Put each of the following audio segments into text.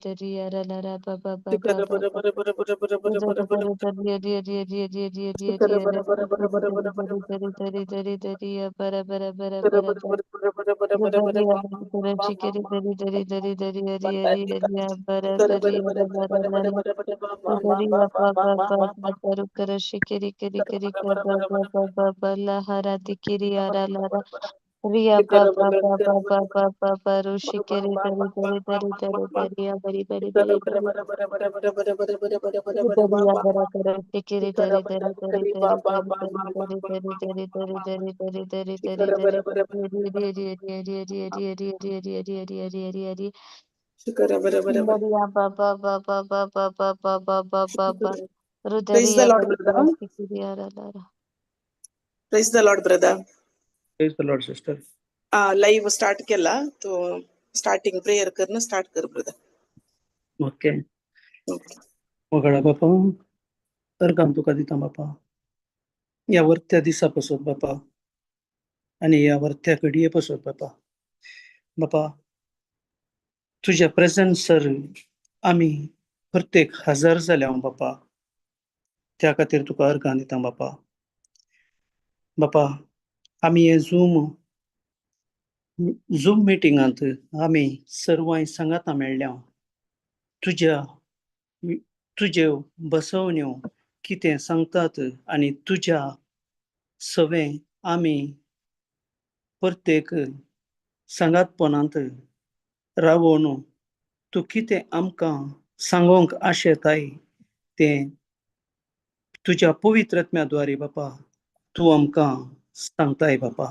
तरी अरा लरा ब ब ब ब शिखर ब बर ब बर बर बर बर बर तरी बर बर तरी अरी अरी अरी अरी अरी अरी अरी शिखर अरे बर बर बर बर तरी बर बर तरी बर तरी बर तरी तरी तरी बर बर बर बर बर बर बर बर बर बर बर बर तरी बर शिकेरी तरी तरी तरी तरी अरी अरी अरी बर तरी अर लरा लरा तरी प प प प करू कर शिकेरी करी करी क ब ब ब ब ब ल हरा तिकिरी अरा लरा रिया प प प प प प प प ऋषी केरी तरी तरी तरी तरी तरी या बरी बरी बरी बरी तरी या बरा करा शिकेरी तरी तरी तरी तरी तरी तरी तरी तरी तरी तरी तरी तरी तरी तरी तरी तरी अरी अरी अरी अरी अरी अरी अरी अरी अरी अरी अरी अरी अरी बरिया प प प प प प प प प प प प Praise the रुदरिया Lord, बरी brother. करा शिकेरी अरा लरा. Praise the Lord, brother. Praise the Lord, sister. Live start केला तो स्टार्टिंग प्रेयर करून स्टार्ट कर ब्रदर. ओके. वगळा बापा, अर्गां तुका दिता बापा, ह्या वरत्या दिसा पासत बापा आनी ह्या वरत्या घडये पासत बापा. बापा, तुज्या प्रेजन्सर आमी प्रत्येक हजर जाल्या बापा, त्या खातीर तुका अर्गां दिता बापा. बापा, आमी हे झूम झूम मिटिंगांत आमी सर्वांय सांगाता मेळ्ळ्या. तुज्या तुज्यो बसवण्यो कितें सांगतात आनी तुज्या सवें आमी प्रत्येक सांगातपणांत रावोन तूं कितें आमकां सांगोंक आशेताय तें तुज्या पवित्र आत्म्या द्वारे बापा तूं आमकां सांगताय बापा.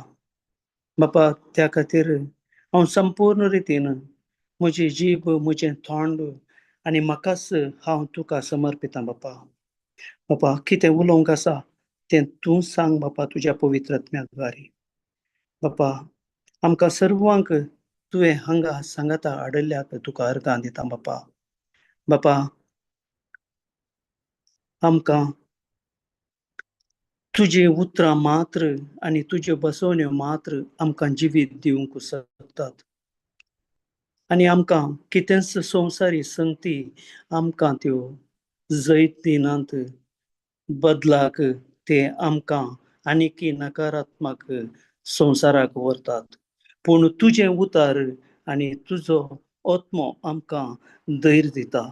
बापा, त्या खातीर हांव संपूर्ण रितीन म्हजी जीब, म्हजें तोंड आनी म्हाकाच हांव तुका समर्पितां बापा. बापा, कितें उलोवंक आसा तें तूं सांग बापा तुज्या पवित्र आत्म्या द्वारे. बापा, आमकां सर्वांक तुवें हांगा सांगाता हाडिल्ल्याक तुका अर्गां दिता बापा. बापा, आमकां तुजी उतरां मात्र आनी तुज्यो बसवण्यो मात्र आमकां जिवीत दिवंक शकतात आनी आमकां कितेंच संवसारी संगती आमकां त्यो जैत दिनात, बदलाक ते आमकां आनीकी नकारात्मक संवसाराक व्हरतात. पूण तुजें उतार आनी तुजो आत्मो आमकां धैर्य दिता,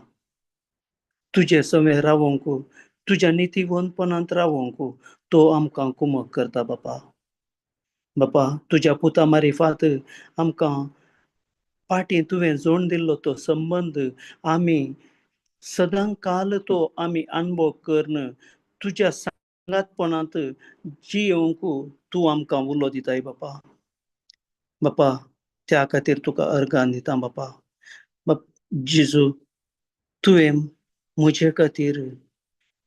तुजे सवें रावोंक, तुज्या नितीवंतपणांत रावोंक तो आमकां कुमक करता बापा. बापा, तुज्या पुता मारिफात आमकां फाटीं तुवें जोड दिल्लो तो संबंद आमी सदां काल तो आमी अणभव करून तुज्या सांगातपणांत जियोवंक तूं आमकां उलो दिताय बापा. बापा, त्या खातीर तुका अर्गां दिता बापा. बाप जेजू, तुवें म्हजे खातीर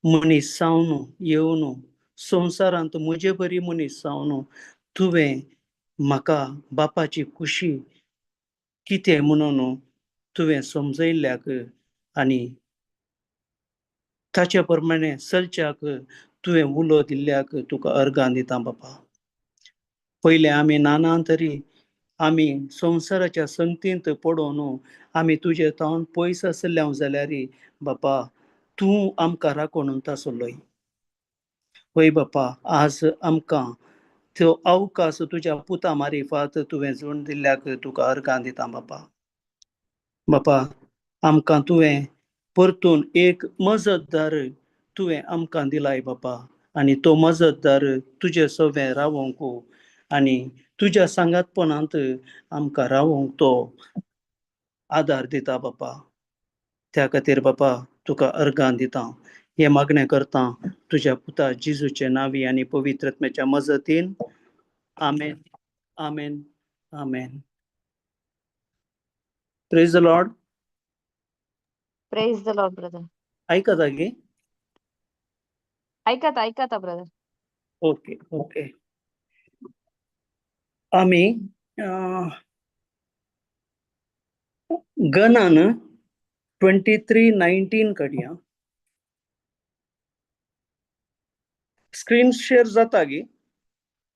मनीस जावन येवन संवसारांत म्हजे बरी मनीस जावन तुवें म्हाका बापाची खुशी कितें म्हणून तुवें समजयल्ल्याक आनी ताचे प्रमाणे चलच्याक तुवें उलो दिल्ल्याक तुका अर्गां दिता बापा. पयलें आमी नाना तरी आमी संवसाराच्या संगतींत पडोवन आमी तुजे तावन पयस आसले जाल्यार बापा तूं आमकां राखून आसलोय. हय बापा, आज आमकां त्यो अवकाश तुज्या पुता मारिफात तुवें जोड दिल्ल्याक तुका अर्गां दिता बापा. बापा, आमकां तुवें परतून एक मजतदार तुवें आमकां दिलाय बापा आनी तो मजतदार तुजे सवें रावोंक आनी तुज्या सांगातपणांत आमकां रावोंक तो आदार दिता बापा. त्या खातीर बापा तुका अर्गां दिता, हें मागणें करता तुज्या पुता जेजूचे नांवी आनी पवित्र आत्म्याच्या मजतीन. आमेन, आमेन, आमेन. Praise the Lord. Praise the Lord, brother. आयकता गे? ऐकता ऐकता brother. Okay okay. आमी गनान 23:19 काडया. स्क्रीन शेअर जाता गे?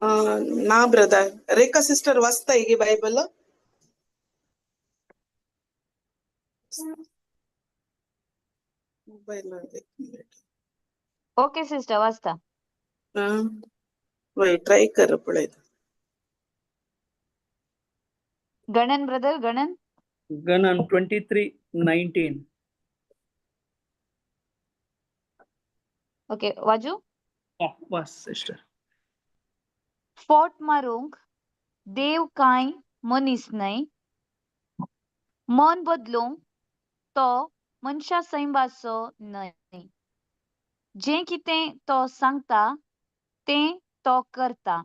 ना ब्रदर. रेखा सिस्टर वाचताय गे बायबल? मोबायलार एक मिनिट. ओके सिस्टर, वाचता. आं, वय ट्राय कर पळयता. गणन ब्रदर, गणन. गणन 23:19. ओके, वाजू. वाच सिस्टर. फोट मारूंक देव कांय मनीस न्हय, मन बदलूंक तो मनशा सैंबाचो न्हय. जें कितें तो सांगता तें तो करता,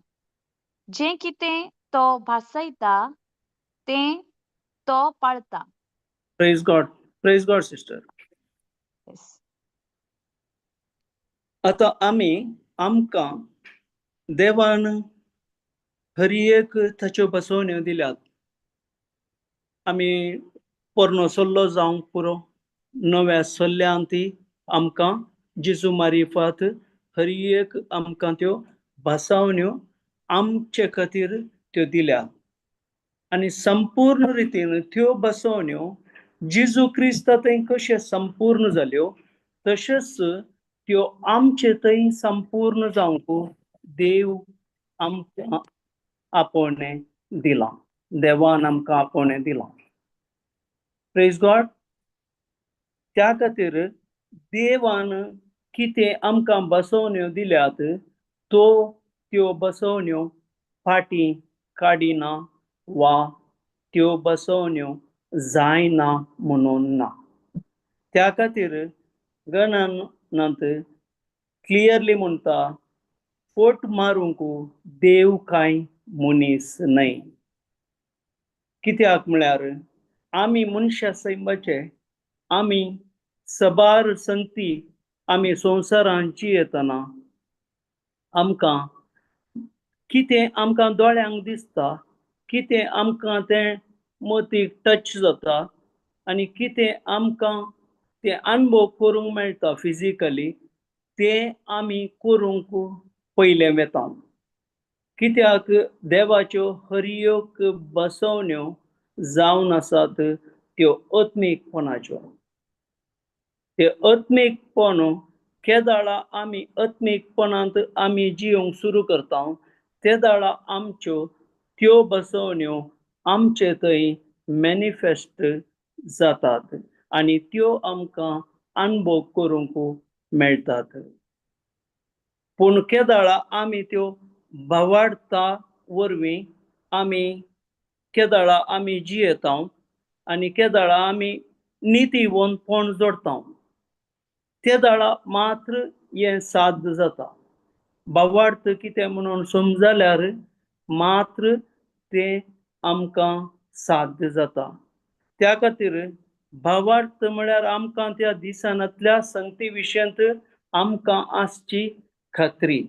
जें कितें तो भासयता तें तो पाळता. Praise God, praise God sister. Yes. आतां आमी आमकां देवान हर एक ताच्यो बसवण्यो दिल्यात. आमी पोरनो सल्लो जावंक पुरो, नव्या सल्ल्यान ती आमकां जेजू मारिफात हर एक आमकां त्यो भासावण्यो आमचे खातीर त्यो दिल्यात. आनी संपूर्ण रितीन त्यो बसवण्यो जेजू क्रिस्ता थंय कश्यो संपूर्ण जाल्यो तशेंच त्यो आमचे थंय संपूर्ण जावंक देव आमकां आपोवणें दिलां, देवान आमकां आपोवणें दिलां. Praise God. त्या खातीर देवान कितें आमकां बसवण्यो दिल्यात तो त्यो बसवण्यो फाटीं काडिना वा त्यो बसवण्यो जायना म्हणून ना. त्या खातीर गणनांत क्लियरली म्हणटा, फोट मारूंक देव कांय मनीस न्हय. कित्याक म्हळ्यार आमी मनशा सैमाचे आमी सबार संगती आमी संवसारांत जियेतना आमकां कितें आमकां दोळ्यांक दिसता, कितें आमकां तें मतीक टच जाता आनी कितें आमकां तें अणभव करूंक मेळटा फिजिकली, तें आमी करूंक पयलें वेता. कित्याक देवाच्यो हर एक बसवण्यो जावन आसात त्यो आत्मीकपणाच्यो. ते आत्मीकपण केदाळा आमी आत्मीकपणांत आमी जियोंक सुरू करता ते दाळा आमच्यो त्यो बसवण्यो आमचे थंय मॅनिफेस्ट जातात आनी त्यो आमकां अणभव करूंक मेळटात. पूण केदाळा आमी त्यो भावार्था वरवीं आमी केदाळा आमी जियेता आनी केदाळा आमी नितीवंतपण जोडटा ते दाळा मात्र हें साध्य जाता. भावार्थ कितें म्हणून समजल्यार मात्र तें आमकां साध्य जाता. त्या खातीर भावार्थ म्हळ्यार आमकां त्या दिसांतल्या संगती विशयांत आमकां आसची खात्री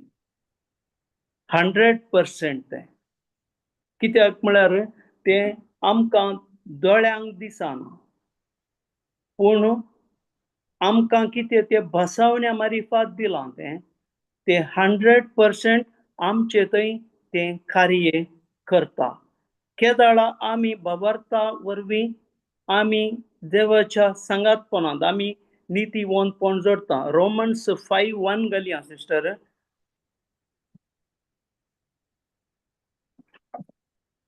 100% तें. कित्याक म्हळ्यार तें आमकां दोळ्यांक दिसना, पूण आमकां कितें तें बसवण्या मारिफात दिलां तें तें 100% आमचे थंय तें कार्य करता. केदाळा आमी भावार्था वरवीं आमी देवाच्या सांगातपणांत आमी नितीवंतपण जोडटा. रोमन्स 5:1 घालया सिस्टर.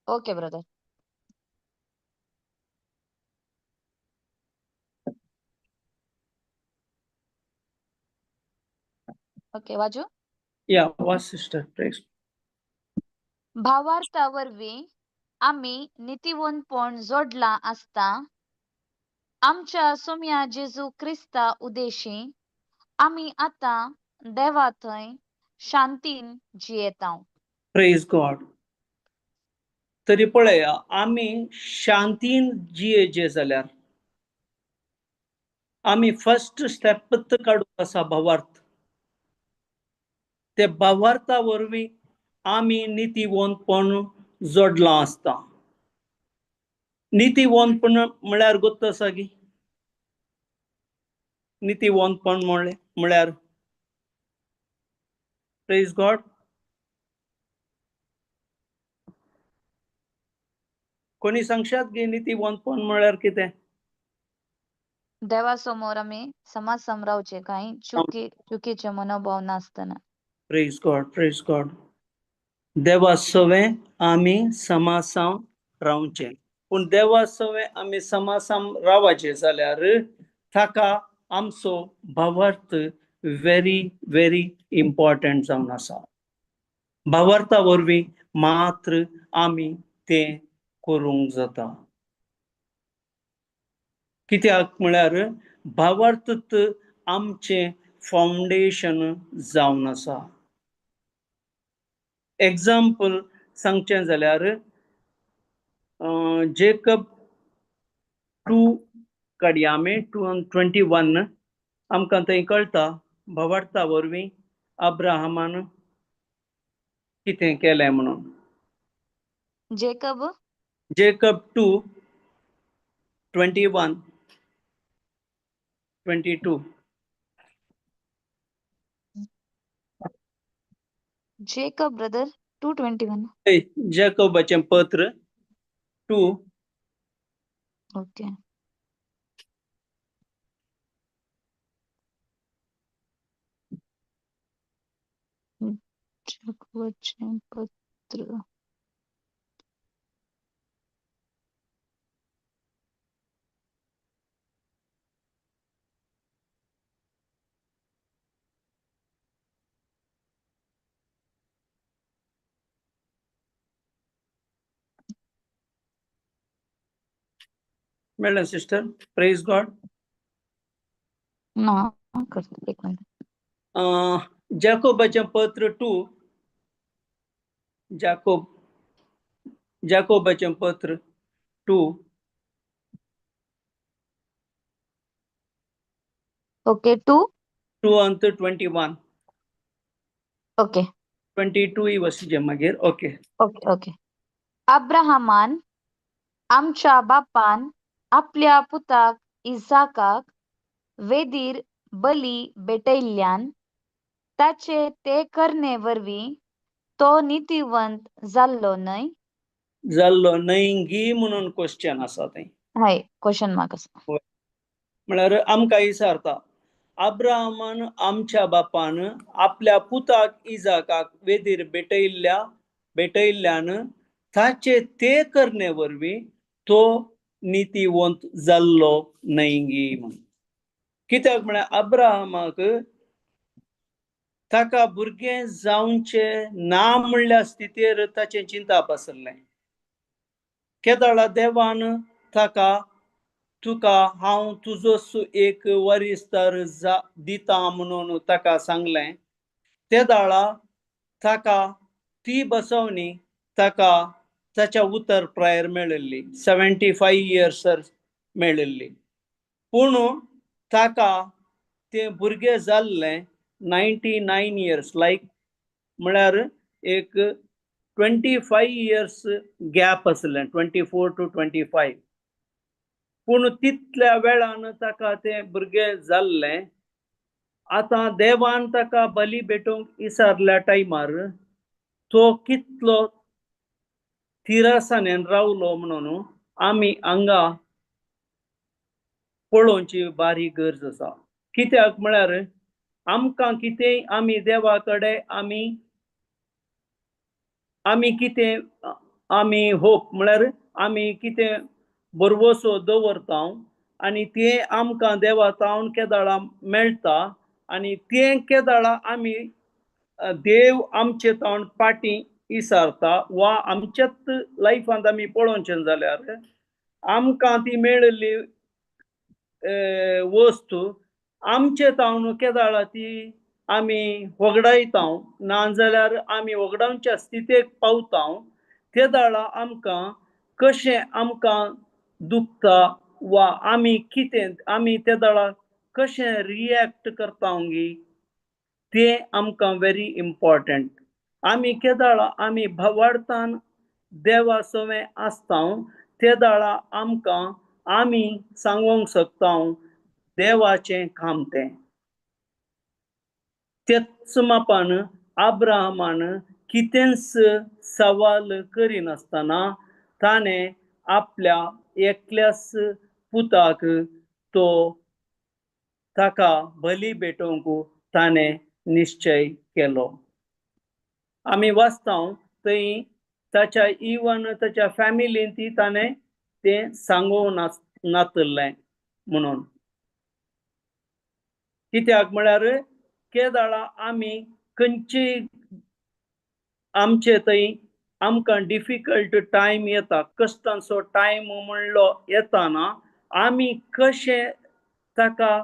Okay brother. Okay, वाजू. या, वाच सिस्टर, प्रेज. भावार्था वरवीं आमी नितीवंतपण जोडलां आसता, आमच्या सोम्या जेजू क्रिस्ता उदेशी आमी आतां देवा थंय शांतीन जियेता. Praise God. तरी पळया आमी शांतीन जियेजे जाल्यार आमी फर्स्ट स्टेप काडूंक आसा भावार्थ. ते भावार्था वरवीं आमी नितीवंतपण जोडलां आसता. नितीवंतपण म्हळ्यार गोत्त आसा की नितीवंतपण म्हळ्यार प्रेज गॉड. कोणी सांगशात गे नितीवंतपण म्हळ्यार कितें? देवा समोर आमी समाज रावचे, कांय चुकीचे मनोभाव नासतना. Praise God, praise God. देवा सवें आमी समासांव रावचें, पूण देवा सवें आमी समासाम रावचें जाल्यार ताका आमचो भावार्थ व्हेरी व्हेरी इम्पॉर्टंट जावन आसा. भावार्था वरवीं मात्र आमी तें करूंक जाता. कित्याक म्हळ्यार भावार्थच आमचें फावंडेशन जावन आसा. एग्जाम्पल सांगचें जाल्यार जेकब 2 काडया आमी, 2:21 आमकां थंय कळटा भावार्था वरवीं अब्राहमान कितें केलें म्हणून. Jacob Jacob 2:21 22. Jacob brother 2:21. जेकबाचें पत्र 2. ओके. जेकबाचें पत्र मेळ्ळें सिस्टर? Praise God. ना करता, एक मिनट. जाकोबाचें पत्र 2, जाकोबाचें पत्र 2. ओके, 2. 2 अंत 21. ओके. 22 वसजे मागीर. ओके. Okay okay. अब्राहमान आमच्या बापान आपल्या पुताक इसाकाक वेदीर बली भेटयल्ल्यान ताचे ते करणे वरवीं तो नितीवंत जाल्लो न्हय? जाल्लो न्हय गी म्हणून क्वेश्चन आसा थंय. हय, क्वेश्चन मार्क आसा. म्हळ्यार आमकां विचारता अब्राहमान आमच्या बापान आपल्या पुताक इजाकाक वेदीर भेटयल्ल्यान ताचे ते करणे वरवीं तो नितीवंत जाल्लो न्हय गी म्हणून. कित्याक म्हळ्यार अब्राहमाक ताका भुरगें जावचें ना म्हणल्या स्थितीर ताचें चिंताप आसलें. केदळा देवान ताका तुका हांव तुजो एक वरिस्तार दिता म्हणून ताका सांगलें. ते दाळा ताका ती बसवणी ताका ताच्या उतर प्रायर मेळिल्ली, 75 इयर्स मेळिल्ली. पूण ताका तें भुरगें जाल्लें 99 इयर्स, लायक म्हळ्यार एक 25 इयर्स गॅप आसलें, 24 to 25. पूण तितल्या वेळान ताका तें भुरगें जाल्लें. आतां देवान ताका बली भेटोवंक विचारल्या टायमार तो कितलो तिरासानेन रावलो म्हणून आमी हांगा पळोवची बारीक गरज आसा. कित्याक म्हळ्यार आमकां कितेंय आमी देवा कडेन आमी आमी कितें आमी होप म्हळ्यार आमी कितें बरवसो दवरता आनी तें आमकां देवा तावन केदाळा मेळटा आनी तें केदाळा आमी देव आमचे तावन पाटी इसारता वा आमच्याच लायफांत आमी पळोवचें जाल्यार आमकां ती मेळिल्ली वस्तू आमचे तावन केदाळा ती आमी वगडायता, नाजाल्यार आमी वगडावच्या स्थितेक पावता. ते दाळा आमकां कशें आमकां दुखता वा आमी कितें आमी ते दाळा कशें रिएक्ट करता गी तें आमकां व्हेरी इम्पॉर्टंट. आमी केदाळा आमी भावार्थान देवा सवें आसता ते दाळा आमकां आमी सांगूंक शकता देवाचें काम तें. तेच मापान अब्राहमान कितेंच सवाल करिनासतना ताणें आपल्या एकल्याच पुताक तो ताका बली भेटोवंक ताणें निश्चय केलो. आमी वाचता थंय ताच्या इवन ताच्या फॅमिलीन ती ताणें तें सांगूंक नातलें म्हणून. कित्याक म्हळ्यार केदाळा आमी खंयची आमचे थंय आमकां डिफिकल्ट टायम येता, कश्टांचो टायम म्हणलो येताना आमी कशें ताका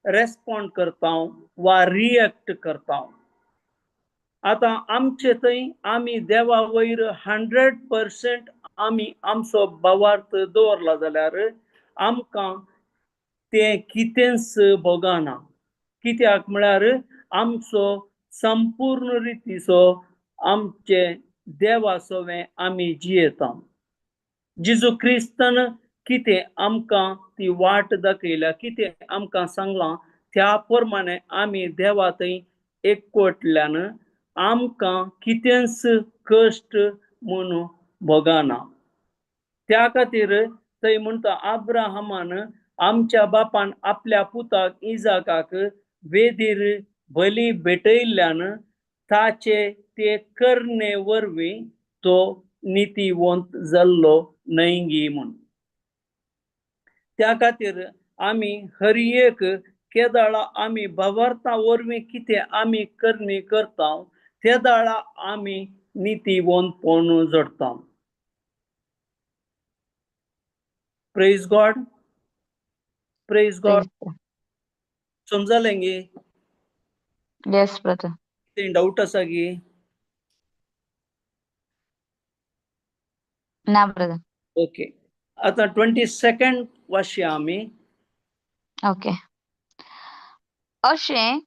रेस्पोंड करता वा रिएक्ट करता. आतां आमचे थंय आमी देवा वयर 100% आमी आमचो भावार्थ दवरला जाल्यार आमकां तें कितेंच भोगना. कित्याक म्हळ्यार आमचो संपूर्ण रितीचो आमचे देवा सवें आमी जियेता. जेजू क्रिस्तान कितें आमकां ती वाट दाखयल्या, कितें आमकां सांगलां त्या प्रमाणे आमी देवा थंय एकवटल्यान आमकां कितेंच कश्ट म्हूण भोगना. त्या खातीर थंय म्हणटा अब्राहमान आमच्या बापान आपल्या पुताक इजाकाक वेदीर बली भेटयल्ल्यान ताचे ते करणे वरवीं तो नितीवंत जाल्लो न्हय गी म्हूण. त्या खातीर आमी हर एक केदाळा आमी भावार्था वरवीं कितें आमी करणी करता ते दाळा आमी नितीवंतपण जोडटा. Praise God. Praise God. समजलें गी? Yes brother. कितें डावट आसा गी? ना ब्रदर. ओके, आतां 22 वाचया आमी. ओके. अशें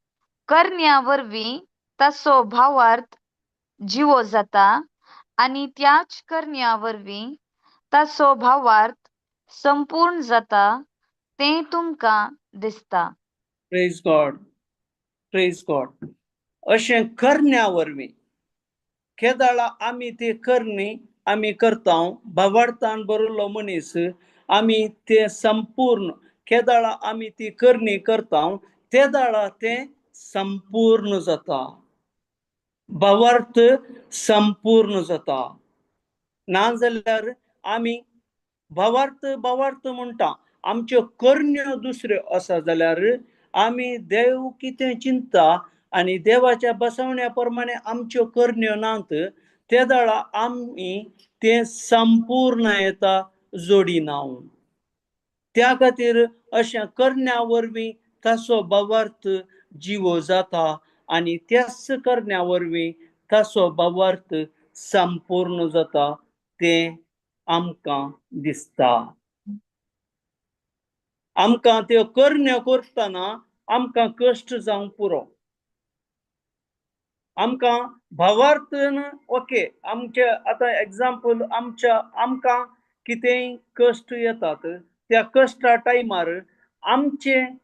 करण्या वरवीं ताचो भावार्थ जिवो जाता आनी त्याच करण्या वरवीं ताचो भावार्थ संपूर्ण जाता तें तुमकां दिसता. Praise God. Praise God. अशें करण्या वरवीं केदाळा आमी ती करणी आमी करता, भावार्थान बरयल्लो मनीस आमी ते संपूर्ण केदाळा आमी ती करणी करता ते दाळा तें संपूर्ण जाता, भावार्थ संपूर्ण जाता. नाजाल्यार आमी भावार्थ भावार्थ म्हणटा, आमच्यो करण्यो दुसऱ्यो आसा जाल्यार आमी देव कितें चिंता आनी देवाच्या बसवण्या प्रमाणे आमच्यो करण्यो नात ते दाळा आमी तें संपूर्ण येता जोडिना. त्या खातीर अशें करण्या वरवीं ताचो भावार्थ जिवो जाता आनी त्याच करण्या वरवीं ताचो भावार्थ संपूर्ण जाता तें आमकां दिसता. आमकां त्यो करण्यो करतना आमकां कश्ट जावंक पुरो. आमकां भावार्थान ओके आमचे आतां एग्जाम्पल आमच्या आमकां कितेंय कश्ट येतात त्या कश्टा टायमार आमचें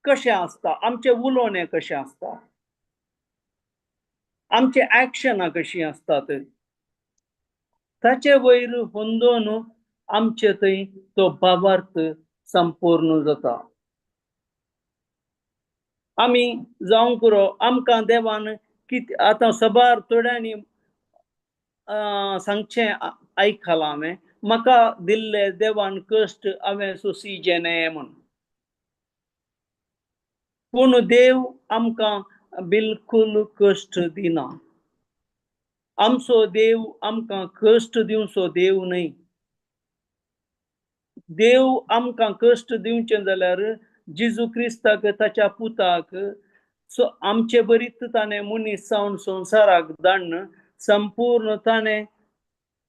कशें आसता, आमचें उलोवणें कशें आसता, आमचे एक्शनां कशीं आसतात ताचे वयर होंदोन आमचे थंय तो भावार्थ संपूर्ण जाता. आमी जावंक पुरो आमकां देवान कितें आतां सबार थोड्यांनी सांगचें आयकलां हांवें, म्हाका दिल्ले देवान कश्ट हांवें सोंसिचें न्हय म्हूण. पूण देव आमकां बिलकूल कश्ट दिना. आमचो देव आमकां कश्ट दिवचो देव न्हय. देव आमकां कश्ट दिवचें जाल्यार जेजू क्रिस्ताक ताच्या पुताक सो आमचे बरीच ताणें मनीस जावन संवसाराक धाडून संपूर्ण ताणें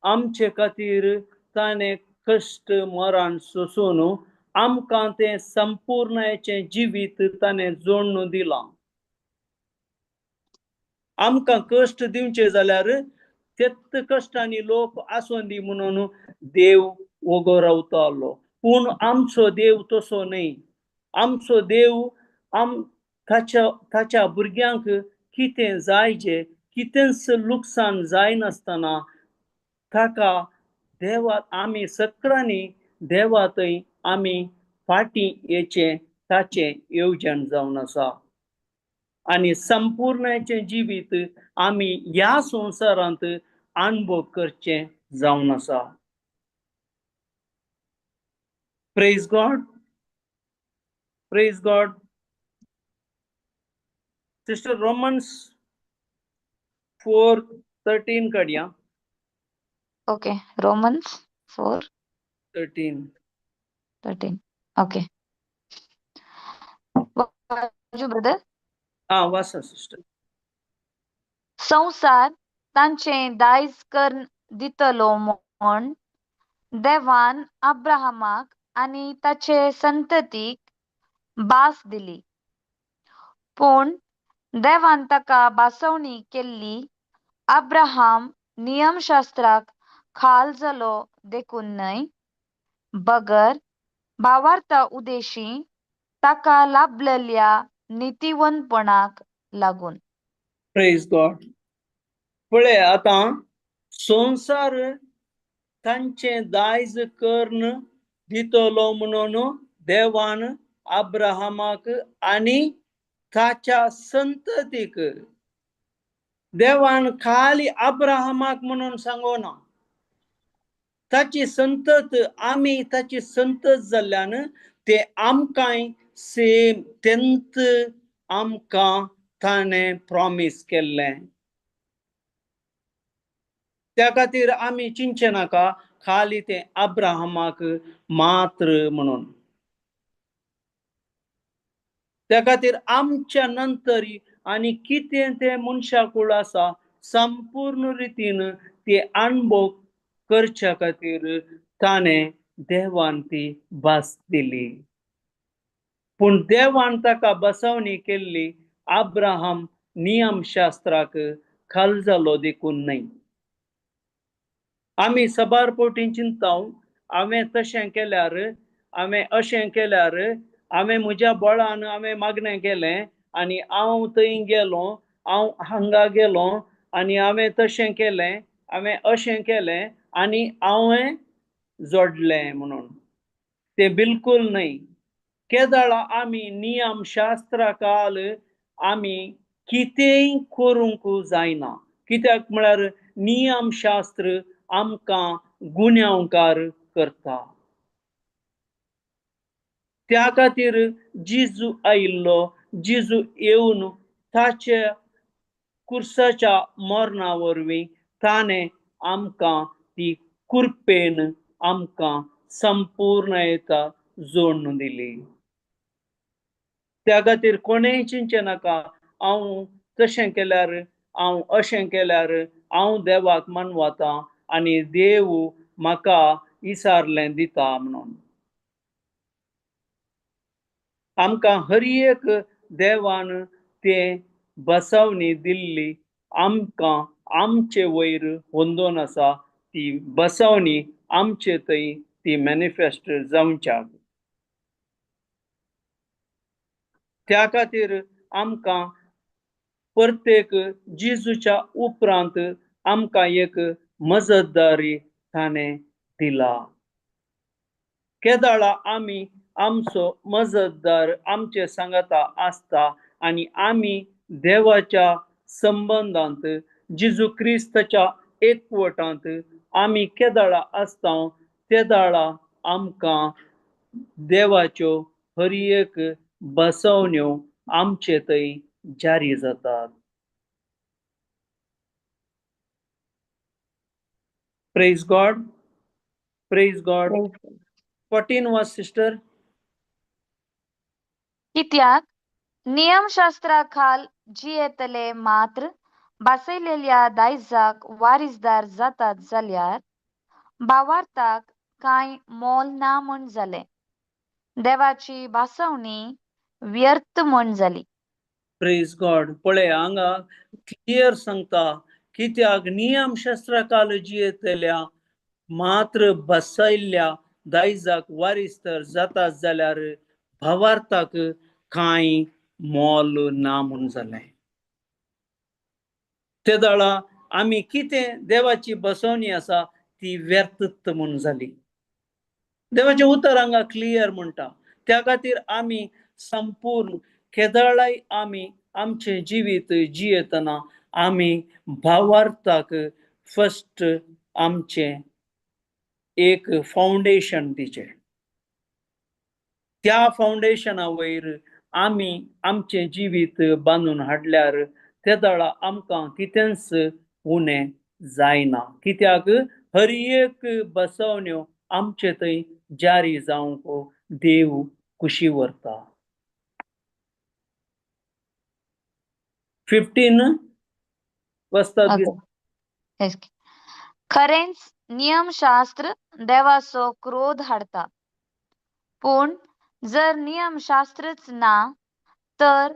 आमचे खातीर ताणें कश्ट मरण सोंसून आमकां तें संपूर्णाचें जिवीत ताणें जोडून दिलां. आमकां कश्ट दिवचे जाल्यार तेच कश्टांनी लोक आसूं दी म्हणून देव वोगो रावतालो. पूण आमचो देव तसो न्हय. आमचो देव आम ताच्या ताच्या भुरग्यांक कितें जाय जें कितेंच लुकसाण जायनासतना ताका देवा आमी सगळ्यांनी देवा थंय आमी फाटीं येचें ताचें येवजण जावन आसा आनी संपूर्णाचें जिवीत आमी ह्या संवसारांत अणभव करचें जावन आसा. Praise God, praise God. Sister, Romans 4:13 काडया. Okay, Romans 4 13. 13. Okay, वाजू ब्रदर? आं, वाचा सिस्टर. संवसार तांचें दायज कर्न दितलो म्हूण देवान अब्राहमाक आनी ताचे संततीक भास दिली. पूण देवान ताका भासवणी केल्ली अब्राहम नियमशास्त्राक खाल जालो देखून न्हय, बगर भावार्था उदेशी ताका लाभलेल्या नितीवंतपणाक लागून. प्रेज गॉड. पळय, आतां संवसार तांचें दायज कर्न दितलो म्हणून देवान अब्राहमाक आनी ताच्या संततीक, देवान खाली अब्राहमाक म्हणून सांगोना, ताची संतत, आमी ताची संतत जाल्ल्यान ते आमकांय सेम तेंत आमकां ताणें प्रॉमीस केल्लें. त्या खातीर आमी चिंतचें नाका खाली तें अब्राहमाक मात्र म्हणून. त्या खातीर आमच्या नंतर आनी कितें तें मनशाकूळ आसा, संपूर्ण रितीन ते अणभव करच्या खातीर ताणें देवान ती भास दिली. पूण देवान ताका बसवणी केल्ली अब्राहम नियमशास्त्राक खाल जालो देखून न्हय. आमी सबार पोटी चिंता, हांवें तशें केल्यार, हांवें अशें केल्यार, हांवें म्हज्या बळान हांवें मागणें केलें आनी हांव थंय गेलो, हांव हांगा गेलो आनी हांवें तशें केलें, हांवें अशें केलें आनी हांवें जोडलें म्हणून. तें बिलकूल न्हय. केदळा आमी नियमशास्त्रा काल आमी कितेंय करूंक जायना, कित्याक म्हळ्यार नियमशास्त्र आमकां गुन्यांवकार करता. त्या खातीर जेजू आयिल्लो. जेजू येवन ताच्या कुर्साच्या मरणा वरवीं ताणें आमकां ती कुरपेन आमकां संपूर्णता जोडून दिली. त्या खातीर कोणेंय चिंतचें नाका, हांव तशें केल्यार, हांव अशें केल्यार हांव देवाक मानवता आनी देव म्हाका इसारलें दिता म्हणून. आमकां हर एक देवान तें बसवणी दिल्ली आमकां आमचे वयर होंदोन आसा. ती बसवणी आमचे थंय ती मॅनिफेस्ट जावच्याक, त्या खातीर आमकां प्रत्येक जेजूच्या उपरांत आमकां एक मजतदारी ताणें दिला. केदाळा आमी आमचो मजतदार आमचे सांगाता आसता आनी आमी देवाच्या संबंदांत जेजू क्रिस्ताच्या एकवटांत आमी केदाळा आसता, तेदाळा आमकां देवाच्यो हर एक बसवण्यो आमचे थंय जारी जातात. Praise God, praise God. 14 was sister. कित्याक नियमशास्त्रा खाल जियेतले मात्र भासयलेल्या दायजाक वारीसदार जातात जाल्यार भावार्थाक कांय मोल ना म्हण जालें, देवाची भासवणी व्यर्थ म्हण जाली. प्रेज गॉड. पळय, हांगा क्लियर सांगता, कित्याक नियमशास्त्रा काल जियेतल्या मात्र बसयल्ल्या दायजाक वारीसदार जातात जाल्यार भावार्थाक कांय मोल ना म्हूण जालें. ते दाळा आमी कितें देवाची बसवणी आसा ती व्यर्थ म्हूण जाली. देवाचें उतर हांगा क्लियर म्हणटा. त्या खातीर आमी संपूर्ण केदळाय आमी आमचें जिवीत जियेतना आमी भावार्थाक फस्ट आमचें एक फावंडेशन दिचें. त्या फावंडेशना वयर आमी आमचें जिवीत बांदून हाडल्यार तेदळा आमकां कितेंच उणें जायना, कित्याक हर एक बसवण्यो आमचे थंय जारी जावंक देव खुशी व्हरता. 15 वस्ताद. खरेंच नियमशास्त्र देवाचो क्रोध हाडता, पूण जर नियमशास्त्रच ना तर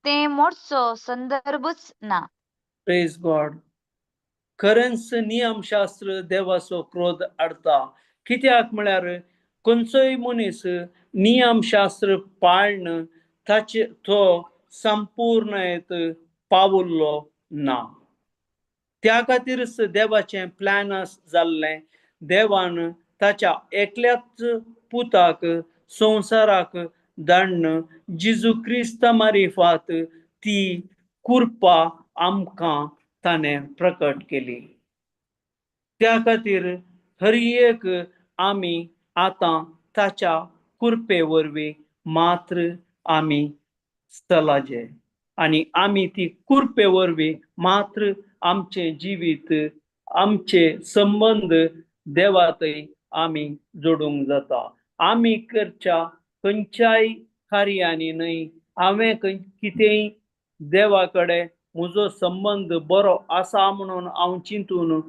तें मोडचो संदर्भच ना. Praise God. खरेंच नियमशास्त्र देवाचो क्रोध हाडता, कित्याक म्हळ्यार खंयचोय मनीस नियमशास्त्र पाळन ताचे तो संपूर्णयत पावल्लो ना. त्या खातीरच देवाचें प्लॅन जाल्लें, देवान ताच्या एकल्याच पुताक संवसाराक धाडून जेजू क्रिस्ता मारिफात ती कृपा आमकां ताणें प्रकट केली. त्या खातीर हर एक आमी आतां ताच्या कृपे वरवीं मात्र आमी चलाचे आनी आमी ती कृपे वरवीं मात्र आमचें जिवीत आमचे संबंद देवा थंय आमी जोडूंक जाता. आमी करच्या खंयच्याय कार्यांनी न्हय, हांवें कितेंय देवा कडेन म्हजो संबंद बरो आसा म्हणून हांव चिंतून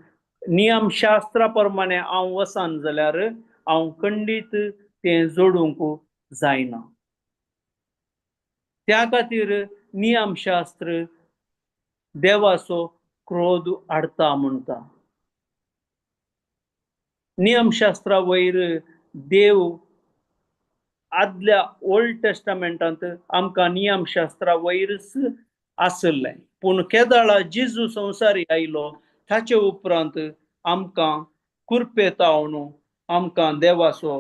नियमशास्त्रा प्रमाणे हांव वचन जाल्यार हांव खंडीत तें जोडूंक जायना. त्या खातीर नियमशास्त्र देवाचो क्रोध हाडता म्हणटा. नियमशास्त्रा वयर देव आदल्या ओल्ड टेस्टामेंटांत आमकां नियमशास्त्रा वयरच आसलें, पूण केदळा जेजू संवसारी आयलो ताचे उपरांत आमकां कुरपेतावन आमकां देवाचो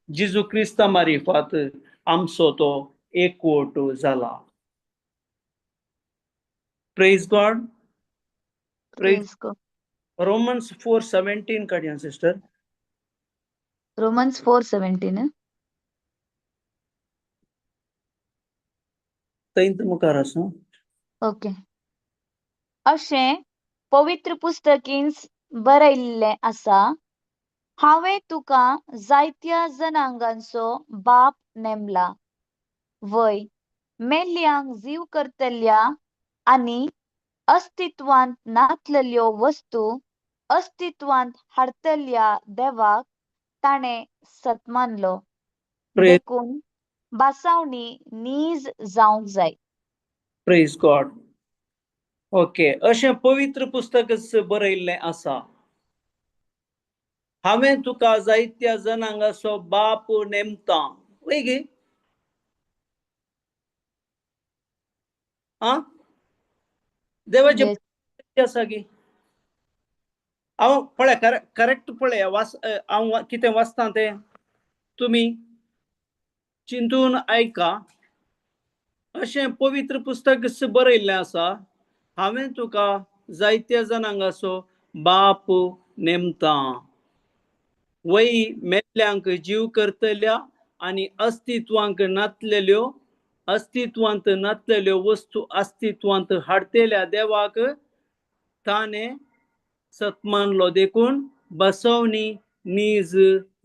जेजू क्रिस्ता मारिफात आमचो तो एकवट जाला. Praise God. Praise God. Romans 4:17 काडया सिस्टर. रोमन्स 4:17 थंय मुखार आसा. ओके. अशें पवित्र पुस्तकींच बरयल्लें आसा, हांवें तुका जायत्या जनांगांचो बाप नेमला, वय मेल्ल्यांक जीव करतल्या आनी अस्तित्वांत नातलेल्यो वस्तू अस्तित्वांत हाडतल्या देवाक ताणें सत्मानलो, देखून बासावणी नीज जावंक जाय. Praise God. Okay, अशें पवित्र पुस्तकच बरयल्लें आसा, हांवें तुका जायत्या जनांगाचो बाप नेमता. वय गे आं, देवाचें आसा की हांव पळय करेक्ट पळय वाच, हांव कितें वाचता तें तुमी चिंतून आयका. अशें पवित्र पुस्तक बरयल्लें आसा, हांवें तुका जायत्या जनांगाचो बाप नेमता, वय मेल्ल्यांक जीव करतल्या आनी अस्तित्वांक नातलेल्यो अस्तित्वांत नातलेल्यो वस्तू अस्तित्वांत हाडतेल्या देवाक ताणें सत्मानलो, देखून बसवणी नीज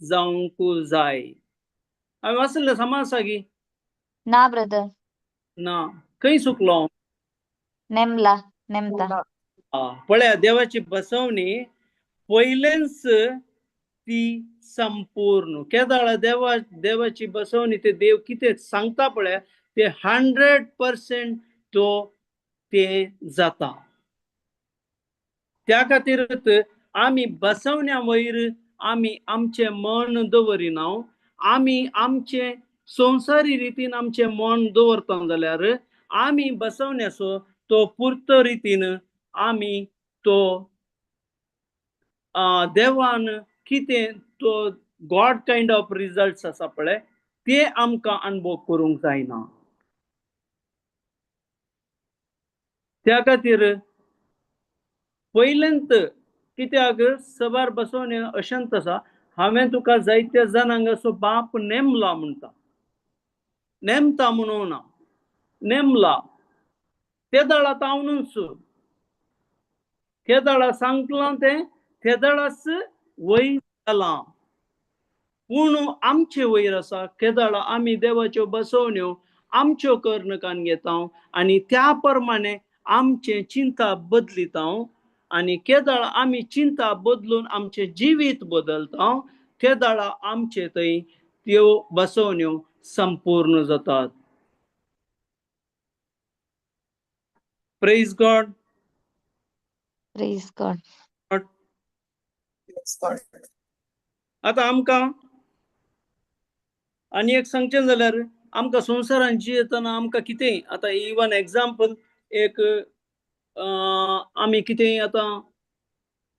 जावंक जाय. हांवें वाचलें समा आसा की ना ब्रदर? ना, खंय चुकलो? नेमला, नेमता. पळया देवाची बसवणी पयलेंच ती संपूर्ण केदाळा देवा देवाची बसवणी ते देव कितें सांगता पळय ते 100% तो ते जाता. त्या खातीर आमी बसवण्या वयर आमी आमचें मन दवरिना, आमी आमचें संवसारी रितीन आमचें मन दवरता जाल्यार आमी बसवण्याचो तो पुर्तो रितीन आमी तो देवान कितें तो गॉड कायंड ऑफ रिजल्ट्स आसा पळय ते आमकां अनुभव करूंक जायना. त्या खातीर पयल्यांत कित्याक सबार बसोवणे अशेंच आसा, हांवें तुका जायत्या जाणांक असो बाप नेमला म्हणटा, नेमता म्हणून ना, नेमला तेदळा तावनूच तेदळा सांगलां तें तेदळाच वयर जालां. पूण आमचे वयर आसा केदळा आमी देवाच्यो बसवण्यो आमच्यो कर्णकान घेता आनी त्या प्रमाणे आमचें चिंता बदलिता आनी केदळा आमी चिंता बदलून आमचें जिवीत बदलता तेदळा आमचे थंय त्यो बसवण्यो संपूर्ण जातात. Praise God. Praise God. आतां आमकां आनी एक सांगचें जाल्यार आमकां संवसारान जियेतना आमकां कितेंय आतां इवन एग्जाम्पल एक आमी कितेंय आतां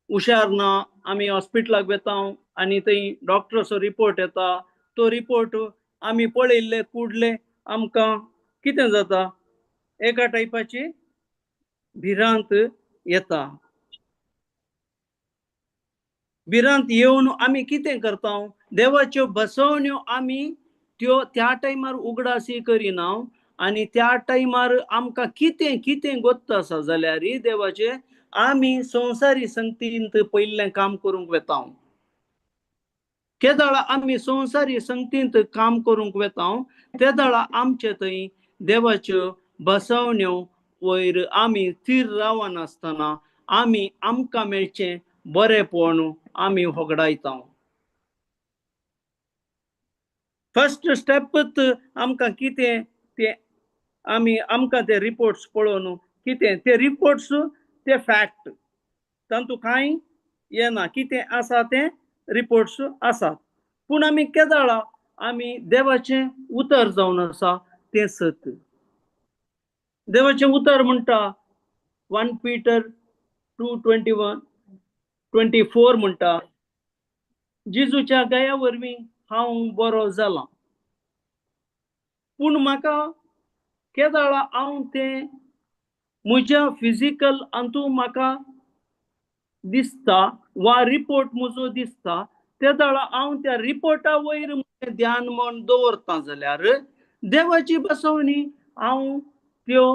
हुशार ना, आमी हॉस्पिटलाक वेता आनी थंय डॉक्टराचो रिपोर्ट येता, तो रिपोर्ट आमी पळयल्ले कुडले आमकां कितें जाता, एका टायपाची भिरांत येता. भिरांत येवन आमी कितें करता, देवाच्यो बसवण्यो आमी त्यो त्या टायमार उगडासी करिना आनी त्या टायमार आमकां कितें कितें गोत्त आसा जाल्यार देवाचे आमी संवसारी संगतींत पयलें काम करूंक वेता. केदळा आमी संवसारी संगतींत काम करूंक वेता तेदळा आमचे थंय देवाच्यो बसवण्यो वयर आमी थीर रावनासतना आमी आमकां मेळचें बरेंपण आमी होगडायता. फर्स्ट स्टेपच आमकां कितें तें आमी आमकां ते रिपोर्ट्स पळोवन कितें ते रिपोर्ट्स ते फॅक्ट तातूंत कांय येना, कितें आसा तें रिपोर्ट्स आसात. पूण आमी केदळा आमी देवाचें उतर जावन आसा तें सत. देवाचें उतर म्हणटा 1 Peter 2:21-24 म्हणटा, जेजूच्या गया वरवीं हांव बरो जालां, पूण म्हाका केदळा हांव तें म्हज्या फिजिकल अंतू म्हाका दिसता वा रिपोर्ट म्हजो दिसता तेदळा हांव त्या रिपोर्टा वयर म्हजें ध्यान म्हण दवरता जाल्यार देवाची बसवणी हांव त्यो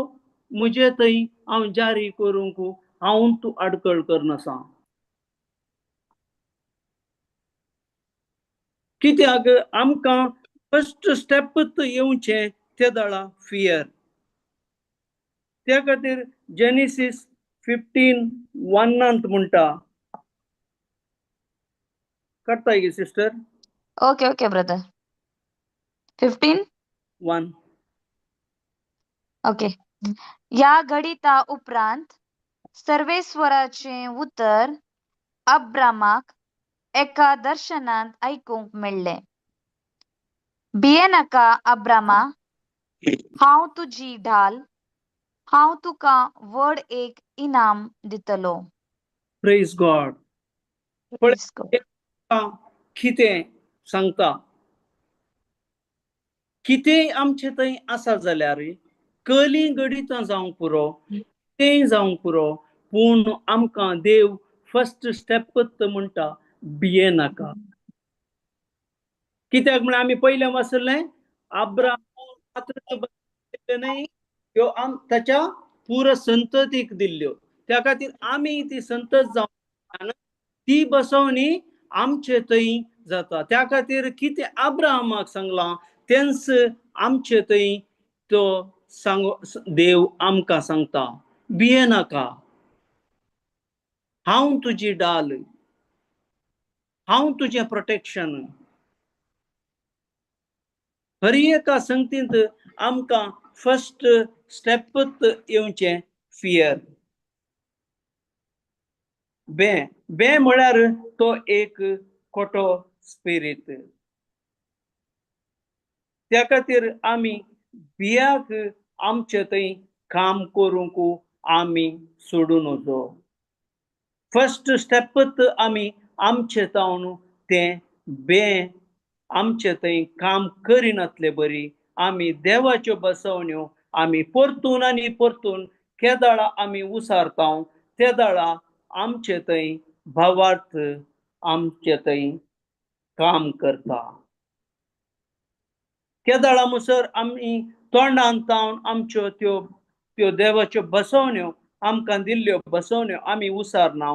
म्हजे थंय हांव जारी करूंक हांव तूं आडकळ करनासा. कित्याक आमकां फर्स्ट स्टेपच येवचें तेदळा फियर. त्या खातीर जेनेसीस 15:1 म्हणटा, काडटा गे sister? Okay okay brother. 15:1. Okay. ह्या घडिता उपरांत सर्वेस्वराचें उतर अब्रामाक एका दर्शनांत आयकूंक मेळ्ळें. भियेनाका अब्रामा, हांव तुजी ढाल, हांव तुका व्हड एक इनाम दितलो. Praise God. कितें सांगता, कितेंय आमचे थंय आसा जाल्यार कली गडितां जावंक पुरो, तेंय जावंक पुरो, पूण आमकां देव फर्स्ट स्टेपच म्हणटा भियेनाका. कित्याक म्हळ्यार आमी पयलें वाचलें अब्राम न्हय ह्यो आम ताच्या पुरो संततीक दिल्ल्यो, त्या खातीर आमी ती संतत जावन ती बसवणी आमचे थंय जाता. त्या खातीर कितें अब्राहमाक सांगलां तेंच आमचे थंय तो सांग देव आमकां सांगता, भियेनाका, हांव तुजी डाल, हांव तुजें प्रोटेक्शन. हर एका संगतींत आमकां फर्स्ट स्टेपच येवचें फियर. बे बे म्हळ्यार तो एक खोटो स्पिरीट. त्या खातीर आमी भियाक आमचे थंय काम करूंक आमी सोडून वचो. फर्स्ट स्टेपच आमी आमचे जावन तें बे आमचे थंय काम करिनातले बरी आमी देवाच्यो बसवण्यो आमी परतून आनी परतून केदाळा आमी उसारता तेदाळा आमचे थंय भावार्थ आमचे थंय काम करता. केदाळा मुसर आमी तोंडान तावन आमच्यो त्यो त्यो देवाच्यो बसवण्यो आमकां दिल्ल्यो बसवण्यो आमी उसारना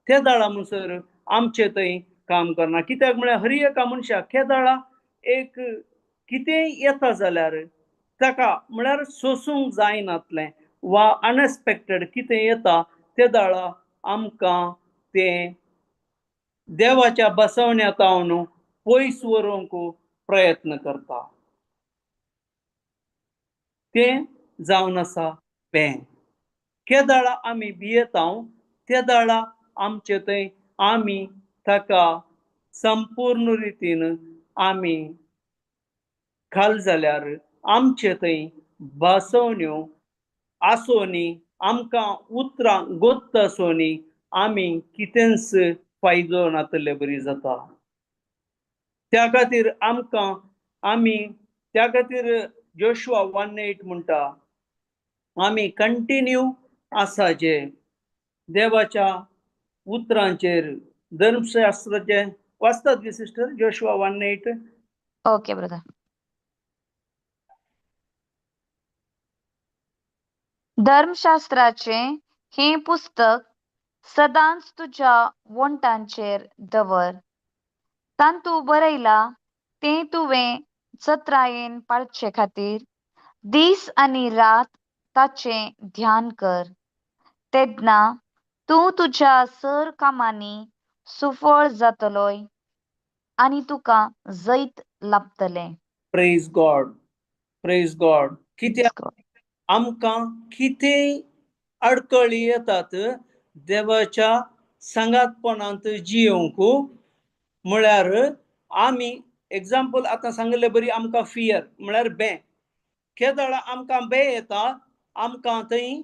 तेदाळा मुसर आमचे थंय काम करना. कित्याक म्हळ्यार हर एका मनशाक केदाळा एक कितेंय येता जाल्यार ताका म्हळ्यार सोसूंक जायनातलें वा अनएक्सपेक्टेड कितें येता तेदाळा आमकां तें देवाच्या बसवण्या तावन पयस व्हरूंक प्रयत्न करता. तें जावन आसा बें. केदाळा आमी भियेता तेदाळा आमचे थंय आमी ताका संपूर्ण रितीन आमी खाल जाल्यार आमचे थंय बसवण्यो आसोनी आमकां उतरां गोत्त आसोनी आमी कितेंच फायदो नातले बरी जाता. त्या खातीर आमकां आमी त्या खातीर जोशुआ 1:8 म्हणटा आमी कंटिन्यू आसा जे देवाच्या उतरांचेर. धर्मशास्त्राचे वाचतात गी सिस्टर जोशुआ 1:8? Okay brother. धर्मशास्त्राचें हें पुस्तक सदांच तुज्या वोंटांचेर दवर, तांतू बरयलां तें तुवें चत्रायेन पाळचे खातीर दीस आनी रात ताचें ध्यान कर, तेन्ना तूं तुज्या सर कामांनी सुफळ जातलोय आनी तुका जैत लाभतलें. Praise God, praise God. कित्याक आमकां कितेंय अडकळी येतात देवाच्या सांगातपणांत जियोवंक म्हळ्यार आमी एग्जाम्पल आतां सांगिल्ले बरी आमकां फियर म्हळ्यार बें. केदळा आमकां बें येता आमकां थंय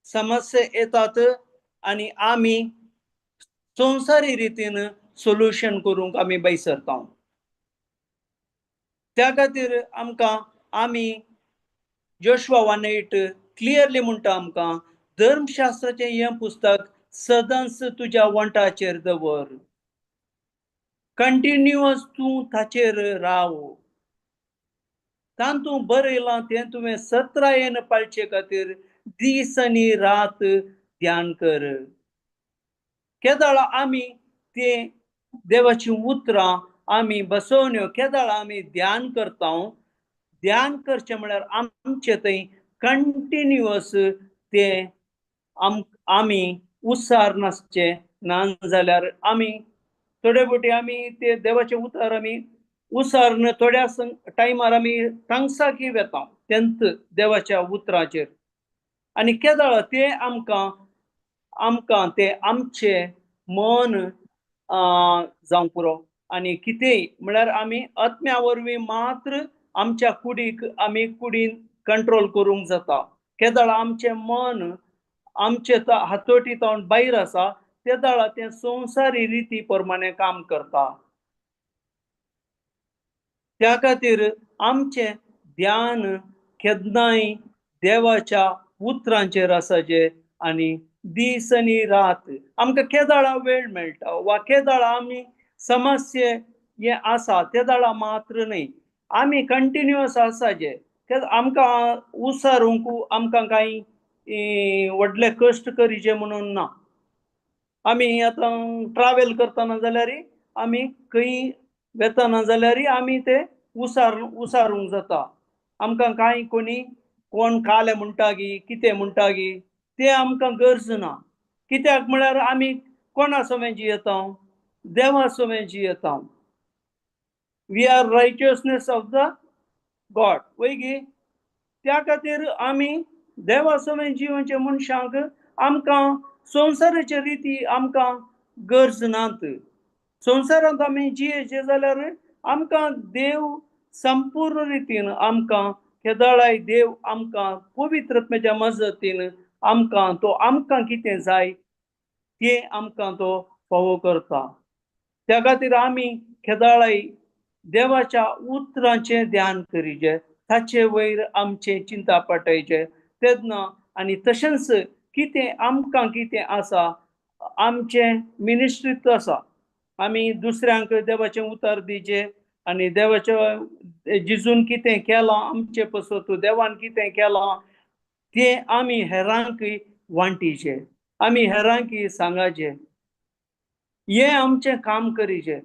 समस्या येतात आनी आमी संवसारी रितीन सोल्युशन करूंक आमी भायर सरता. त्या खातीर आमकां आमी जोशुआ 1:8 क्लियरली म्हणटा आमकां धर्मशास्त्राचें हें पुस्तक सदांच तुज्या वंटाचेर दवर, कंटिन्युअस तूं ताचेर राव, तातूंत बरयलां तें तुवें सत्रायेन पाळचे खातीर दीस आनी रात ध्यान कर. केदाळा आमी तें देवाचीं उतरां आमी बसवण्यो केदाळा आमी ध्यान करता. ध्यान करचें म्हळ्यार आमचें थंय कंटिन्युअस तें आमी उसार नासचें ना जाल्यार आमी थोडे फावटी आमी ते देवाचें उतर आमी उसार थोड्या टायमार आमी तांगसाकी वेता तेंत देवाच्या उतराचेर आनी केदाळा ते आमकां आमकां ते आमचें मन जावंक पुरो आनी कितेंय म्हळ्यार आमी आत्म्या वरवीं मात्र आमच्या कुडीक आमी कुडीन कंट्रोल करूंक जाता. केदाळा आमचें मन आमचे हातोटी तावन भायर आसा तेदाळा तें संवसारी रिती प्रमाणे काम करता. त्या खातीर आमचें ध्यान केन्नाय देवाच्या उतरांचेर आसाचें आनी दीस आनी रात आमकां केदाळा वेळ मेळटा वा केदाळा आमी समस्ये हें आसा तेदाळा मात्र न्हय आमी कंटिन्युअस आसाचें. आमकां उसारूंक आमकां कांय व्हडले कश्ट करीचे म्हणून ना. आमी आतां ट्रावेल करतना जाल्यार आमी खंय वेतना जाल्यार आमी ते उसारूंक जाता. आमकां कांय कोणी कोण काले म्हणटा गी कितें म्हणटा गी तें आमकां गरज ना. कित्याक म्हळ्यार आमी कोणा समें जियेता, देवा समें जियेता. We are righteousness of the God वय गी. त्या खातीर आमी देवा समें जिवनच्या मनशांक आमकां संवसाराचे रिती आमकां गरज नात. संवसारांत आमी जियेचे जाल्यार आमकां देव संपूर्ण रितीन आमकां केदळाय देव आमकां पवित्रत्म्याच्या मजतीन आमकां तो आमकां कितें जाय तें आमकां तो फावो करता. त्या खातीर आमी केदळाय देवाच्या उतरांचें ध्यान करीचें, ताचे वयर आमचें चिंता पाटयचें, तेन्ना आनी तशेंच कितें आमकां कितें आसा आमचें मिनिस्ट्रीत आसा. आमी दुसऱ्यांक देवाचें उतर दिवचें आनी देवाचें जिजून कितें केलां आमचे पसत, देवान कितें केलां तें आमी हेरांक वांटीचें, आमी हेरांक सांगाचें, हें आमचें काम करीचें.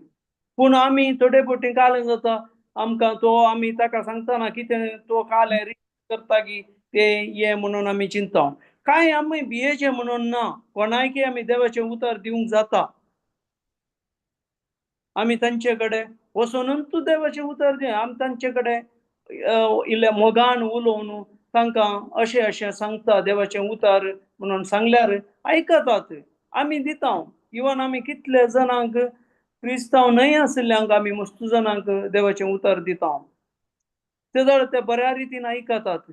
पूण आमी थोडे फावटी कालें जाता आमकां तो आमी ताका सांगतना कितें तो कालें करता की तें हें म्हणून आमी चिंता. कांय आमी भियेचें म्हणून ना, कोणायकी आमी देवाचें उतर दिवंक जाता. आमी तांचे कडेन वचोनूच तूं देवाचें उतर दी, आमी तांचे कडेन इल्लें मोगान उलोवन तांकां अशें अशें सांगता देवाचें उतर म्हणून सांगल्यार आयकतात, आमी दिता. इवन आमी कितले जाणांक क्रिस्तांव न्हय आशिल्ल्यांक आमी मस्तू जाणांक देवाचें उतर दिता, ते जाल्यार ते बऱ्या रितीन आयकतात.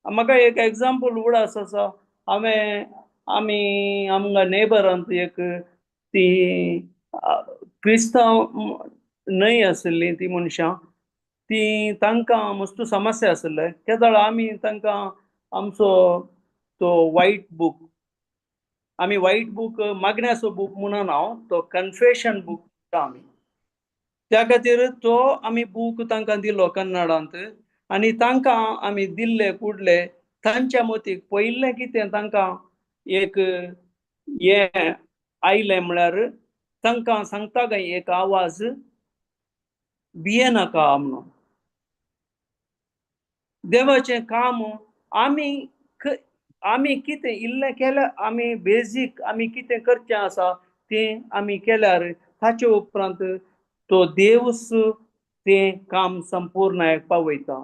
म्हाका एक एग्जाम्पल उडास आसा. हांवें आमी आमकां नेबरांत एक ती क्रिस्तांव न्हय आशिल्ली ती मनशां, ती तांकां मस्तू समस्या आशिल्ले. तेदळा आमी तांकां आमचो तो वायट बूक, आमी वायट बूक मागण्याचो बूक म्हणून हांव तो कन्फेशन बूक म्हणटा आमी, त्या खातीर तो आमी बूक तांकां दिलो कन्नडांत. आनी तांकां आमी दिल्ले कुडले तांच्या मतीक पयलें कितें तांकां एक हें आयलें म्हळ्यार तांकां सांगता काय एक आवाज भियेनाका म्हणून. देवाचें काम आमी आमी कितें इल्लें केल्यार आमी बेजीक आमी कितें करचें आसा तें आमी केल्यार ताचे उपरांत तो देवूच तें काम संपूर्ण पावयता.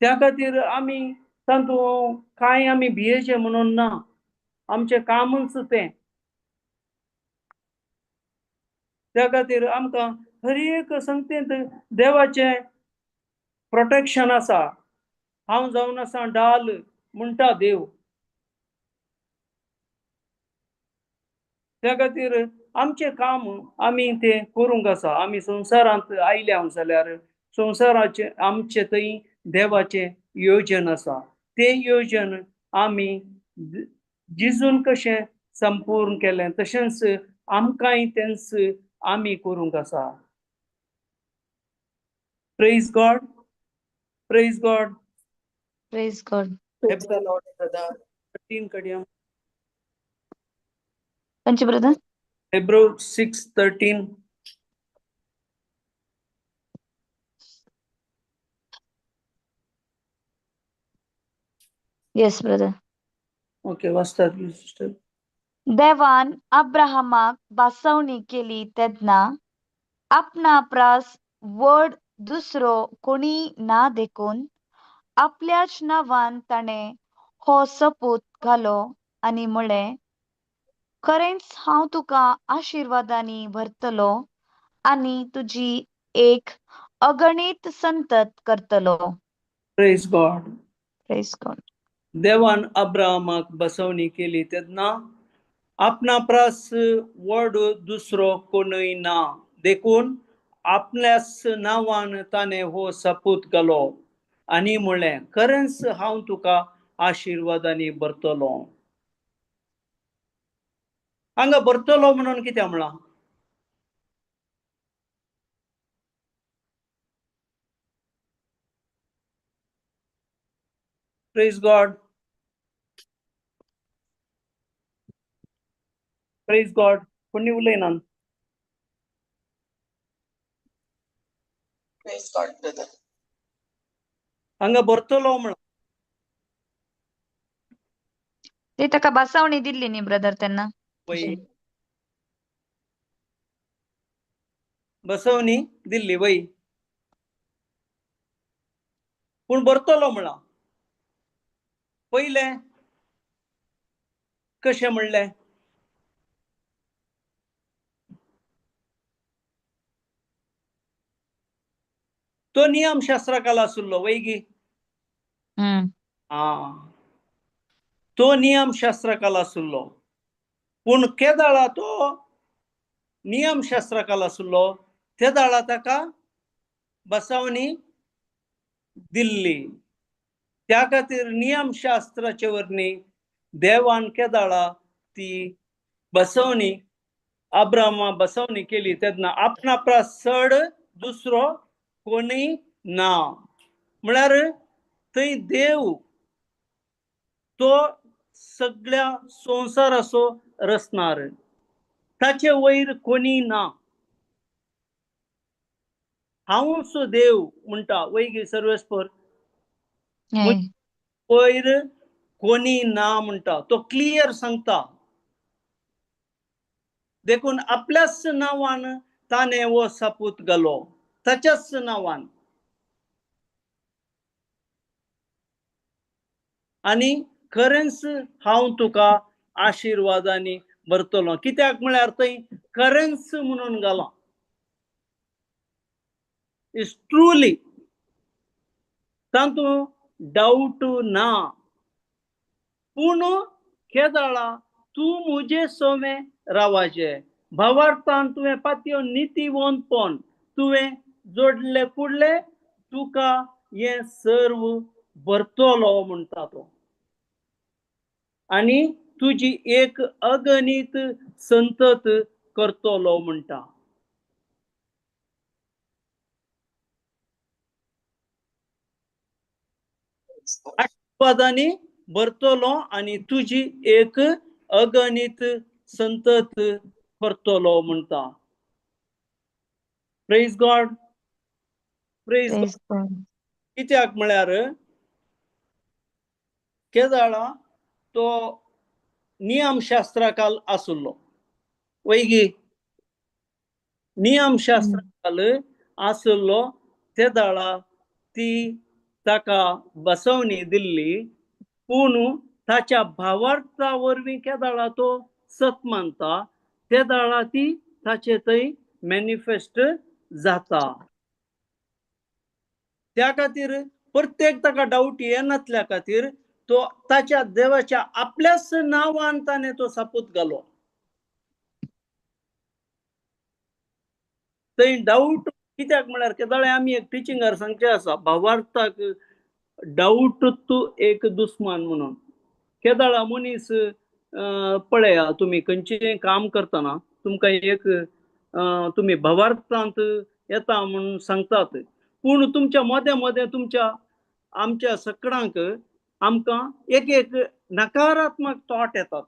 त्या खातीर आमी तातूंत कांय आमी भियेचें म्हणून ना, आमचें कामूच तें. त्या खातीर आमकां हर एक संगतींत देवाचें प्रोटेक्शन आसा. हांव जावन आसा डाल म्हणटा देव. त्या खातीर आमचें काम आमी तें करूंक आसा. आमी संवसारांत आयल्या जाल्यार संवसाराचें आमचें थंय देवाचें योजन आसा, तें योजन आमी जिजून कशें संपूर्ण केलें तशेंच आमकांय तेंच आमी करूंक आसा. Praise God, praise God, praise God. Praise the Lord, brother. 13 कडया खंयचे brother? Hebrew 6:13. Yes brother. Okay, वाचतात सिस्टर. देवान अब्राहमाक बासवणी केली तेन्ना आपणा प्रास व्हड दुसरो कोणी ना देखून आपल्याच नांवान ताणें हो सपूत घालो आनी म्हळें, खरेंच हांव तुका आशिर्वादांनी भरतलो आनी तुजी एक अगणीत संतत करतलो. Praise God, praise God. देवान अब्राहमाक बसवणी केली तेन्ना आपणा प्रास व्हड दुसरो कोणूय ना देखून आपल्याच नांवान ताणें हो सपूत घालो आनी म्हणलें, खरेंच हांव तुका आशिर्वादांनी भरतलो. हांगा भरतलो म्हणून कितें म्हळां? प्रेज गॉड, प्रेज गॉड. कोणी उलयना? Praise God, brother. हांगा भरतलो म्हळां. ते ताका बासावणी दिल्ली न्ही ब्रदर तेन्ना? वय बसवणी दिल्ली वय, पूण भरतलो म्हळां. पयलें कशें म्हणलें? तो नियम शास्त्राकाल आशिल्लो वय गी? आं, तो नियम शास्त्राकाल आशिल्लो. पूण केदाळा तो नियम शास्त्राकाल आशिल्लो तेदाळा ताका बसवणी दिल्ली. त्या खातीर नियमशास्त्राचे वरवीं देवान केदाळा ती बसवणी अब्रामा बसवणी केली तेन्ना आपणा परस चड दुसरो कोणूय ना. म्हळ्यार थंय देव तो सगळ्या संवसाराचो रचणार, ताचे वयर कोणी ना. हांवूच देव म्हणटा वैगी सर्वेस्पर, वयर कोणी ना म्हणटा, तो क्लियर सांगता. देखून आपल्याच नांवान ताणें हो सपूत घालो, ताच्याच नांवान. आनी खरेंच हांव तुका आशिर्वादांनी भरतलो. कित्याक म्हळ्यार थंय खरेंच म्हणून घालां, is truly, तातूंत डावट ना. पूण केदाळा तूं म्हजे सोवें रावाचें, भावार्थान तुवें पातयो नितीवंतपण तुवें जोडले फुडले तुका हें सर्व भरतलो म्हणटा तो. आनी तुजी एक अगणीत संतत करतलो म्हणटा. आशिर्वादांनी भरतलो आनी तुजी एक अगणीत संतत करतलो म्हणटा. Praise God, praise God. कित्याक म्हळ्यार केदाळा तो नियमशास्त्राकाल आसलो, वैगी नियमशास्त्राकाल आसलो तेदाळा ती ताका बसवणी दिल्ली. पूण ताच्या भावार्था वरवीं केदाळा तो सत मानता तेदाळा ती ताचे थंय मॅनिफेस्ट जाता. त्या खातीर प्रत्येक ताका डावट येनातल्या खातीर तो ताच्या देवाच्या आपल्याच नांवान ताणें तो सापूत घालो. थंय डावट कित्याक म्हळ्यार केदाळे आमी एक टिचिंगार सांगचें आसा, भावार्थाक डावट तूं एक दुस्मान म्हणून. केदाळा मनीस पळया तुमी खंयचें काम करतना तुमकां एक तुमी भावार्थांत येता म्हणून सांगतात, पूण तुमच्या मदें मदें तुमच्या आमच्या सकडांक आमकां एक एक नकारात्मक थॉट येतात.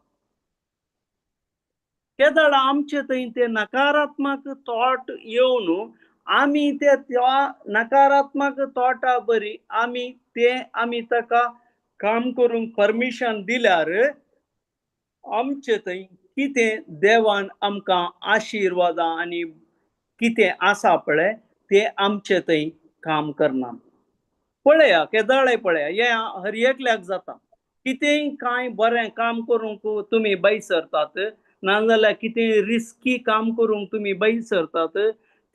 केदाळा आमचे थंय ते नकारात्मक थॉट येवन आमी ते त्या नकारात्मक थॉटा बरी आमी ते आमी ताका काम करूंक परमिशन दिल्यार आमचे थंय कितें देवान आमकां आशिर्वादां आनी कितें आसा पळय ते आमचे थंय काम करना. पळया केदाळे पळया हें हर एकल्याक जाता. कितेंय कांय बरें काम करूंक तुमी भायर सरतात, नाजाल्यार कितेंय रिस्की काम करूंक तुमी भायर सरतात,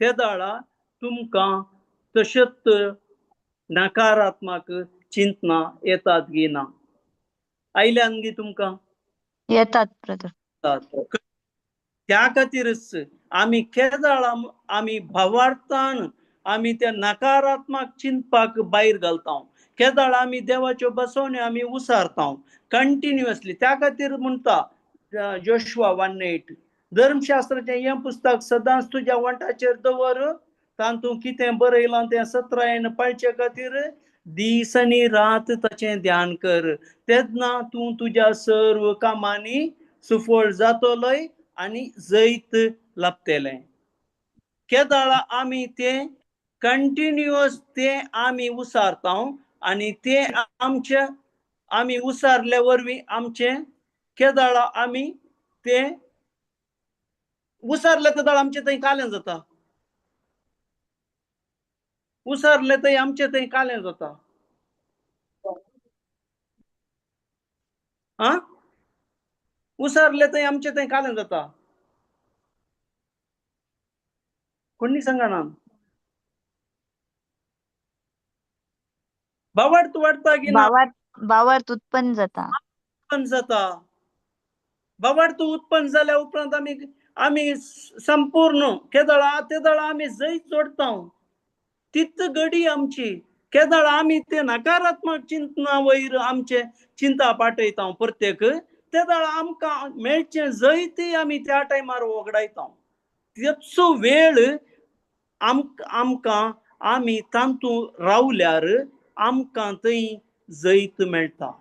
तेदाळा तुमकां तशेंच नकारात्मक चिंतना येतात गी ना? आयल्यान गी तुमकां? येतात ब्रदर. त्या खातीरच आमी केदाळा आमी भावार्थान आमी त्या नकारात्मक चिंतपाक भायर घालता. केदाळा आमी देवाच्यो बसवण्यो आमी उसारता कंटिन्युअसली. त्या खातीर म्हणटा जोशुआ 1:8, धर्मशास्त्राचें हें पुस्तक सदांच तुज्या वंठाचेर दवर, तातूंत कितें बरयलां तें सत्रायेन पाळचे खातीर दीस आनी रात ताचें ध्यान कर, तेन्ना तूं तुज्या सर्व कामांनी सुफळ जातलोय आनी जैत लाभतलें. केदाळा आमी तें कंटिन्युअस तें आमी उसारता आनी तें आमचे आमी उसारले वरवीं आमचें केदाळा आमी तें उसारले तेदाळा आमचें थंय कालें जाता, उसारले थंय आमचें थंय कालें जाता. आं, उसारले थंय आमचें थंय कालें जाता. कोणी सांगना? भावार्थ वाडटा की ना? भावार्थ उत्पन्न जाता. उत्पन्न जाता. भावार्थ उत्पन्न जाल्या उपरांत आमी आमी संपूर्ण केदळा तेदळा आमी जैत जोडता. तित गडी आमची केदाळ आमी ते नकारात्मक चिंतना वयर आमचे चिंता पाठयता प्रत्येक तेदाळ आमकां मेळचें जैतय आमी त्या टायमार वगडायता. तेचो वेळ आमकां आमी तातूंत रावल्यार आमकां थंय जैत मेळटा.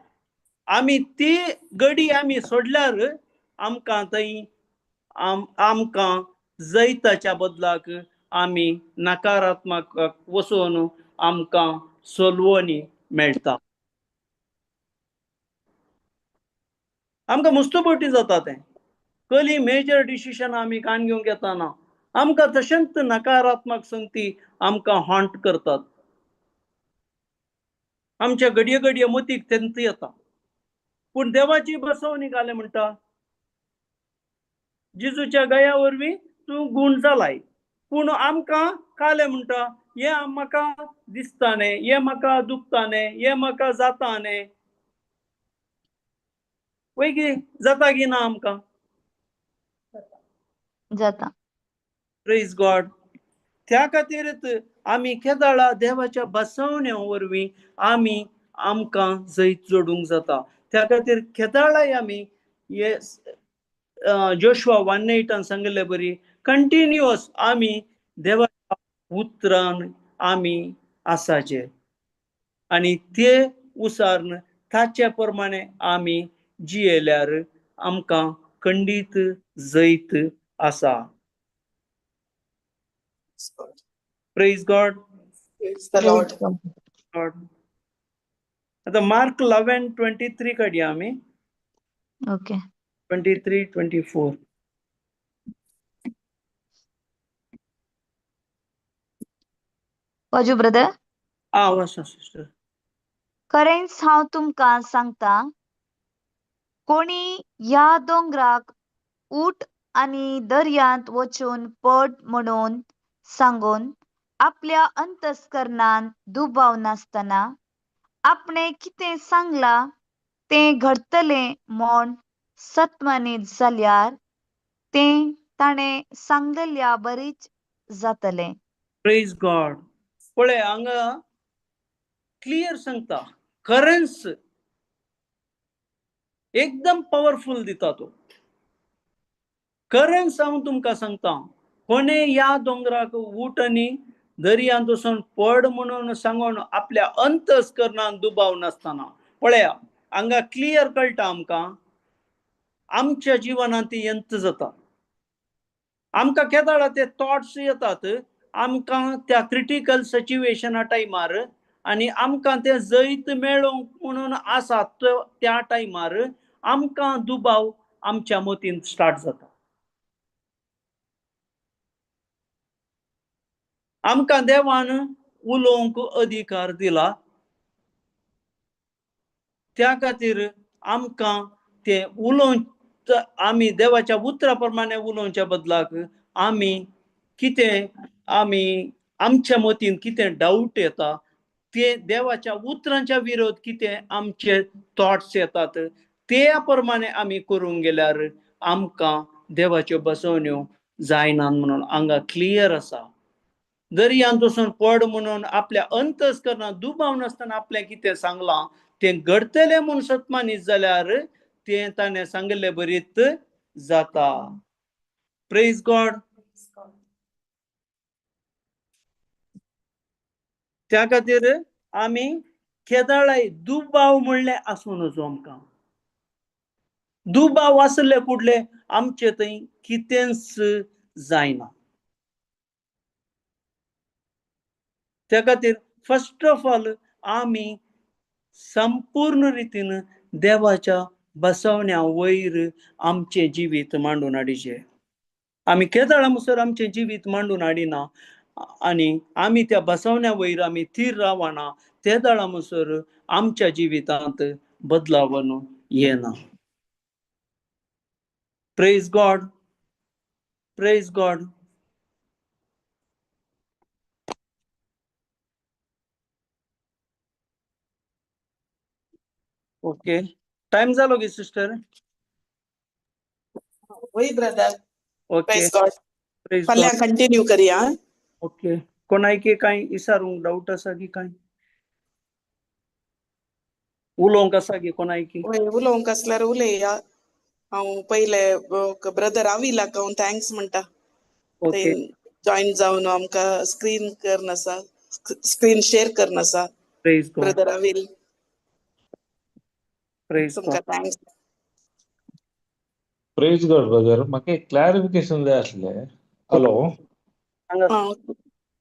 आमी ती गडी आमी सोडल्यार आमकां थंय आमकां जैताच्या बदलाक आमी नकारात्मक वचून आमकां सोलवणी मेळटा. आमकां मुस्तपटी जाता तें कली मेजर डिसिशन आमी कान घेवंक येताना आमकां तशेंच नकारात्मक संगती आमकां हॉन्ट करतात. आमच्या घडये घडये मतीक तेंच येता. पूण देवाची बसवणी घाले म्हणटा जेजूच्या गया वरवीं तूं गूण जालाय. पूण आमकां काले म्हणटा हें म्हाका दिसता न्ही, हें म्हाका दुखता न्ही, हें म्हाका जाता न्ही. वय की जाता की ना आमकां? जाता. Praise God. त्या खातीरच आमी केदाळा देवाच्या बसवण्या वरवीं आमी आमकां जैत जोडूंक जाता. त्या खातीर केदाळाय आमी हे जोशुआ 1:8 सांगिल्ले बरी कंटिन्युअस आमी देवाच्या उतरान आमी आसाचे आनी ते उसारण ताचे प्रमाणे आमी जियेल्यार आमकां खंडीत जैत आसा. Praise God. Praise the Lord. आतां मार्क 11:23 काडया आमी. ओके. 23, 24. वाजू ब्रदर. आं वाचा सिस्टर. खरेंच हांव तुमकां सांगता, कोणी ह्या दोंगराक उठ आनी दर्यांत वचून पड म्हणून सांगून आपल्या अंतस्करणान दुबाव नासतना आपणें कितें सांगलां तें घडटलें म्हूण सत्मानीत जाल्यार तें ताणें सांगलेल्या बरीच जातलें. Praise God. पळय हांगा क्लियर सांगता, खरेंच एकदम पॉवरफुल दिता तो. खरेंच हांव तुमकां सांगता, कोणे ह्या दोंगराक उठ आनी दर्यांत वचून पड म्हणून सांगून आपल्या अंतस्करणान दुबाव नासतना. पळया हांगा क्लियर कळटा आमकां आमच्या जिवनांत ती यंत जाता. आमकां केदाळा ते थॉट्स येतात आमकां त्या क्रिटिकल सिच्युएशना टायमार आनी आमकां तें जैत मेळोवंक म्हणून आसा त्या टायमार आमकां दुबाव आमच्या मतींत स्टार्ट जाता. आमकां देवान उलोवंक अधिकार दिला, त्या खातीर आमकां ते उलोवन आमी देवाच्या उतरा प्रमाणे उलोवच्या बदलाक आमी कितें आमी आमच्या मतीन कितें डावट येता ते देवाच्या उतरांच्या विरोध कितें आमचे थॉट्स येतात त्या प्रमाणे आमी करूंक गेल्यार आमकां देवाच्यो बसवण्यो जायना म्हणून हांगा क्लियर आसा. दर्यांत वचून पड म्हणून आपल्या अंतस्करणान दुबाव नासतना आपलें कितें सांगलां तें घडटलें म्हूण सत्मानीत जाल्यार तें ताणें सांगिल्ले बरीत जाता. Praise God. त्या खातीर आमी केदाळाय दुबाव म्हणलें आसूं नजो. आमकां दुबाव आसले कुडले आमचे थंय कितेंच जायना. त्या खातीर फर्स्ट ऑफ ऑल आमी संपूर्ण रितीन देवाच्या बसवण्या वयर आमचें जिवीत मांडून हाडचें. आमी केदाळा मुसर आमचें जिवीत मांडून हाडिना आनी आमी त्या बसवण्या वयर आमी थीर रावना ते दाळा मुसर आमच्या जिवितांत बदलावन येना. Praise God. Praise God. Okay, time जालो गी सिस्टर? वय brother. Okay. Praise God. Praise फाल्यां गॉड. कंटिन्यू करया. ओके, कोणायकी कांय विचारूंक डावट आसा की कांय? उलोवंक आसा गी कोणायकी? वय, उलोवंक आसल्यार उलया. हांव पयले ब्रदर आविलाक हांव thanks म्हणटा. ओके. जॉईन जावन आमकां स्क्रीन करन आसा, स्क्रीन शेअर करन आसा. Praise God. Brother Avil, praise God. तुमकां thanks. Praise God brother. म्हाका एक क्लॅरिफिकेशन जाय आसलें. हॅलो. सांगा.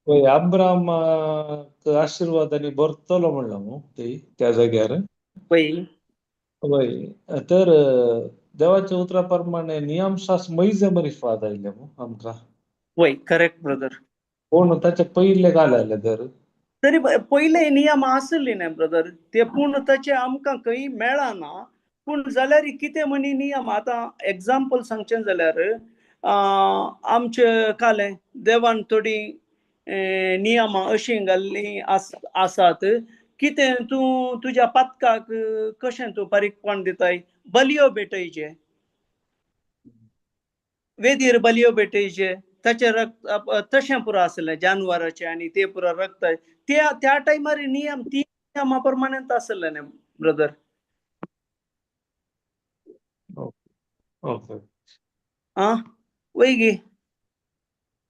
पळय, अब्राहमाक आशिर्वाद आनी भरतलो म्हणलां न्हू ते त्या जाग्यार. वय. वय, तर देवाच्या उतरा प्रमाणे नियमशास्त्र मैजे मरिफाद आयले न्हू आमकां. वय, करेक्ट ब्रदर. पूण ताचे पयले घालले तर तरी पयले नियम आसले न्ही ब्रदर ते, पूण ताचे आमकां खंय मेळना. पूण जाल्यार कितें म्हणी नियम, आतां एग्जाम्पल सांगचें जाल्यार आमचे कालें देवान थोडीं नियमां अशीं घाल्लीं आसात. कितें तूं तुज्या पातकाक कशें तूं फारीकपण दिताय? बलयो भेटयचे, वेदीर बलयो भेटयचे, ताचें रक्त तशें पुरो आसलें जानवराचें आनी ते पुरो रक्त त्या त्या टायमार नियम ती नियमा प्रमाणें आसलें न्ही ब्रदर. ओके. आं, वय गी?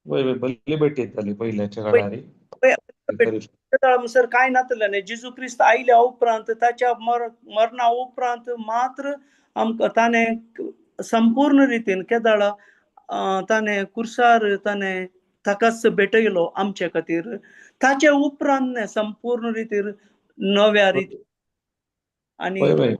वय वय, बल्ली भेट येताली पयल्याच्या काळार. म्हणसर कांय नातलें न्ही. जेजू क्रिस्त आयल्या उपरांत, ताच्या मरणा उपरांत मात्र आमकां ताणें संपूर्ण रितीन केदाळा ताणें कुर्सार ताणें ताकाच भेटयलो आमचे खातीर. ताचे उपरांत न्ही संपूर्ण रितीर नव्या रिती आनी वय वय,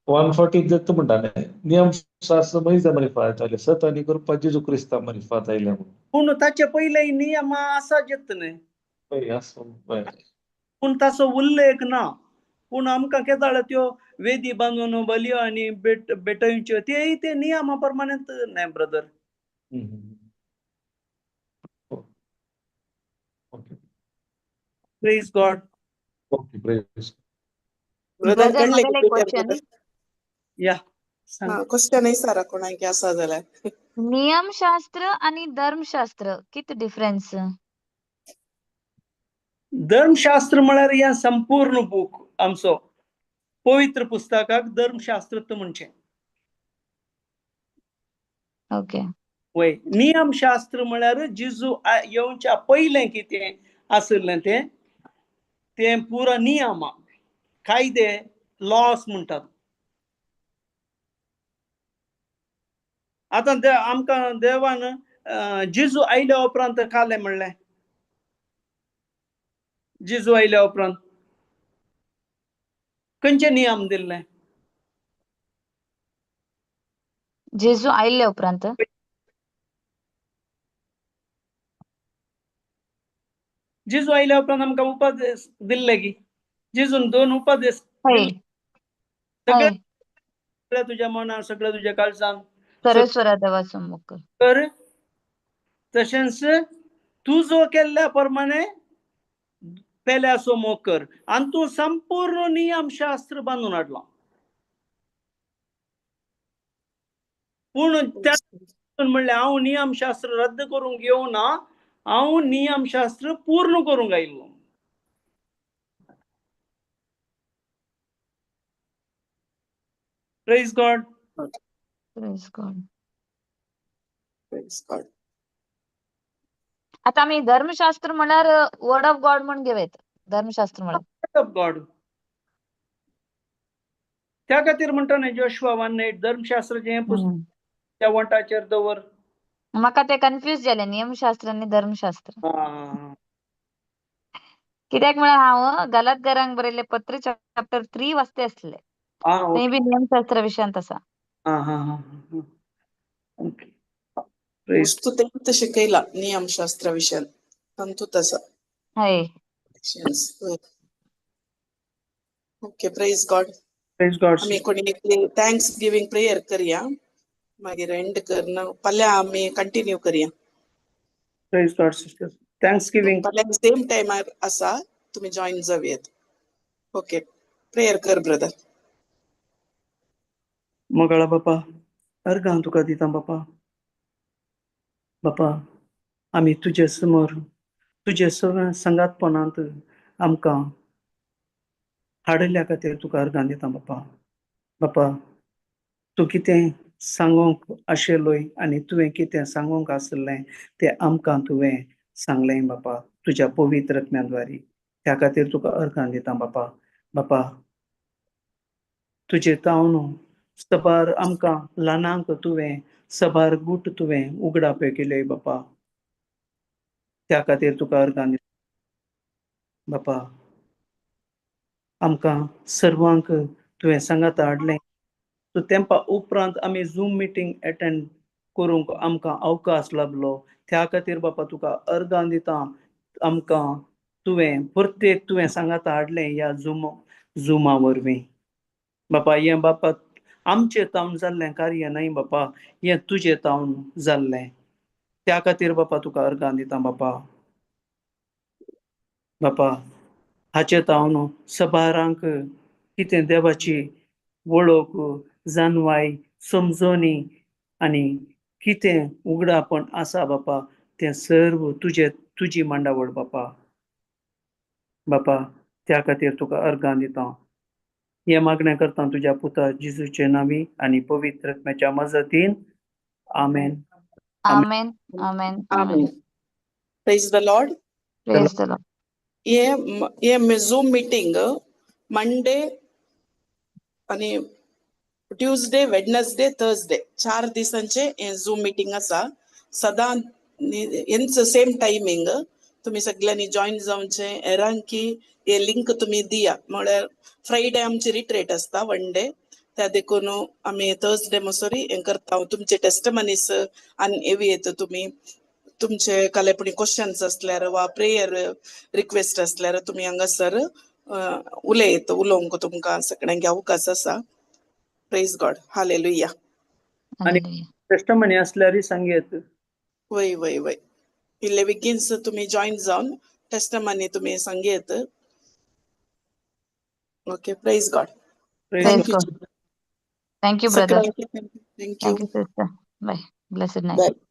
140 जाता म्हणटा न्ही, नियमशास्त्र मैजा मरिफाद आयले सत आनी करपा जेजू क्रिस्ता मरिफाद आयले म्हणून. पूण ताचे पयले नियम आसा जेत न्ही. वय, आसूं वय. पूण ताचो उल्लेख ना. पूण आमकां केदाळ त्यो वेदी बांदून बलयो आनी भेटयच्यो तेय ते नियमा प्रमाणे न्ही brother. Okay. Praise God. Okay, praise. Brother, brother, कळ्ळें म्हाका एक कितें क्वेश्चन. ब्रदर? या, सांग. क्वेश्चन सारा कोणाक आसा जाल्यार. नियमशास्त्र आणि धर्मशास्त्र किती डिफरन्स? धर्मशास्त्र म्हळ्यार हें संपूर्ण बूक आमचो पवित्र पुस्तकाक धर्मशास्त्र म्हणचें. ओके. वय, नियमशास्त्र म्हळ्यार जेजू येवच्या पयलें कितें आशिल्लें तें तें पुरा नियम, कायदे, लॉस म्हणटात. आतां आमकां देवान जेजू आयल्या उपरांत कालें म्हणलें, जेजू आयल्या उपरांत खंयचे नियम दिल्ले? जेजू आयिल्ल्या उपरांत जेजू आयल्या उपरांत आमकां उपदेश दिल्ले की जेजून दोन उपदेश हय. सगळे हय. सगळ्या तुज्या मनान, सगळ्या तुज्या काळजान सर्वेश्वरा देवाचो मोग कर. कर, तशेंच तुजो केल्ल्या प्रमाणे पेल्याचो मोग कर. आनी तूं संपूर्ण नियमशास्त्र बांदून हाडलां. पूण त्या म्हणलें हांव नियमशास्त्र रद्द करूंक येवना, हांव नियमशास्त्र पूर्ण करूंक आयिल्लो. Praise God. Praise God. Praise God. आता आमी धर्मशास्त्र म्हळ्यार वर्ड ऑफ गॉड म्हण घेवयत धर्मशास्त्र म्हळ्यार. ऑफ गॉड. त्या खातीर म्हणटा न्ही जोशुआ 1:8, धर्मशास्त्राचें हें पुस्तक त्या वंटाचेर दवर. म्हाका ते कन्फ्यूज जालें, नियमशास्त्र आनी धर्मशास्त्र. कित्याक म्हळ्यार हांव गलातगरांक बरयल्लें पत्र चॅप्टर 3 वाचते आसलें. थंय बी नियमशास्त्र विशयांत आसा. हा हा हा ओके. प्रेज. वस्तू तेंत शिकयला नियमशास्त्र विशयान तातूंत आसा. हय. Okay, praise God. Praise God. आमी कोणी thanks giving prayer करया, मागीर एंड करना फाल्यां आमी कंटिन्यू करया. Praise God sister. Thanks giving. फाल्यां सेम टायमार आसा, तुमी जॉईन जावयात. ओके, प्रेयर कर ब्रदर. मोगाळा बापा, अर्गां तुका दिता बापा. बापा, आमी तुजे समोर तुजे सांगातपणांत आमकां हाडिल्ल्या खातीर तुका अर्गां दिता बापा. बापा, तूं कितें सांगूंक आशिल्लोय आनी तुवें कितें सांगूंक आसलें तें आमकां तुवें सांगलें बापा तुज्या पवित्र आत्म्या द्वारी. त्या खातीर तुका अर्गां दिता बापा. बापा, तुजे तावन सबार आमकां ल्हानांक तुवें सबार गूट तुवें उगडाप्यो केल्यो बापा, त्या खातीर तुका अर्गां दिता बापा. आमकां सर्वांक तुवें सांगाता हाडलें. सो तेंपा उपरांत आमी झूम मिटींग एटेंड करूंक आमकां अवकाश लाबलो, त्या खातीर बापा तुका अर्गां दिता. आमकां तुवें प्रत्येक तुवें सांगाता हाडलें ह्या झुमा वरवीं बापा. हें बापा आमचें तावन जाल्लें कार्य न्हय बापा, हें तुजें तावन जाल्लें, त्या खातीर बापा तुका अर्गां दिता बापा. बापा, हाचे तावन सबारांक कितें देवाची वळख, जानवाय, समजोनी आनी कितें उगडापण आसा बापा, तें सर्व तुजे तुजी मांडावळ बापा. बापा, त्या खातीर तुका अर्गां दिता. हें मागणें करता तुज्या पुता जिजूचे नांवी आनी पवित्र आत्म्याच्या मजतीन. आमेन. Amen. Amen. Amen. Praise the Lord. Praise the Lord. हे हे झूम मिटींग मंडे आनी ट्युजडे, वेडनसडे, थर्सडे 4 दिसांचे हे झूम मिटींग आसा. सदां हेंच सेम टायमींग. तुमी सगळ्यांनी जॉईन जावचें. हेरांकी हे लिंक तुमी दिया. म्हळ्यार फ्रायडे आमची रिट्रेट आसता वन डे, त्या देखून आमी थर्सडे मोसरी हें करता. तुमचे टेस्टमनीस आनी येवं येता. तुमी तुमचे कालेपणी क्वेश्चन्स आसल्यार वा प्रेयर रिक्वेस्ट आसल्यार तुमी हांगासर उलयत, उलोवंक तुमकां सगळ्यांक अवकाश आसा. Praise God. Hallelujah. आनी Hallelujah. Testimony आसल्यारय सांगयेत. वय वय वय, इल्ले बेगीन तुमी जॉईन जावन टेस्टमनी तुमी सांगयेत. Okay, praise God. Praise Praise thank you. God. Thank you, brother. Thank you. Thank you, sister. Bye. Blessed night. Bye.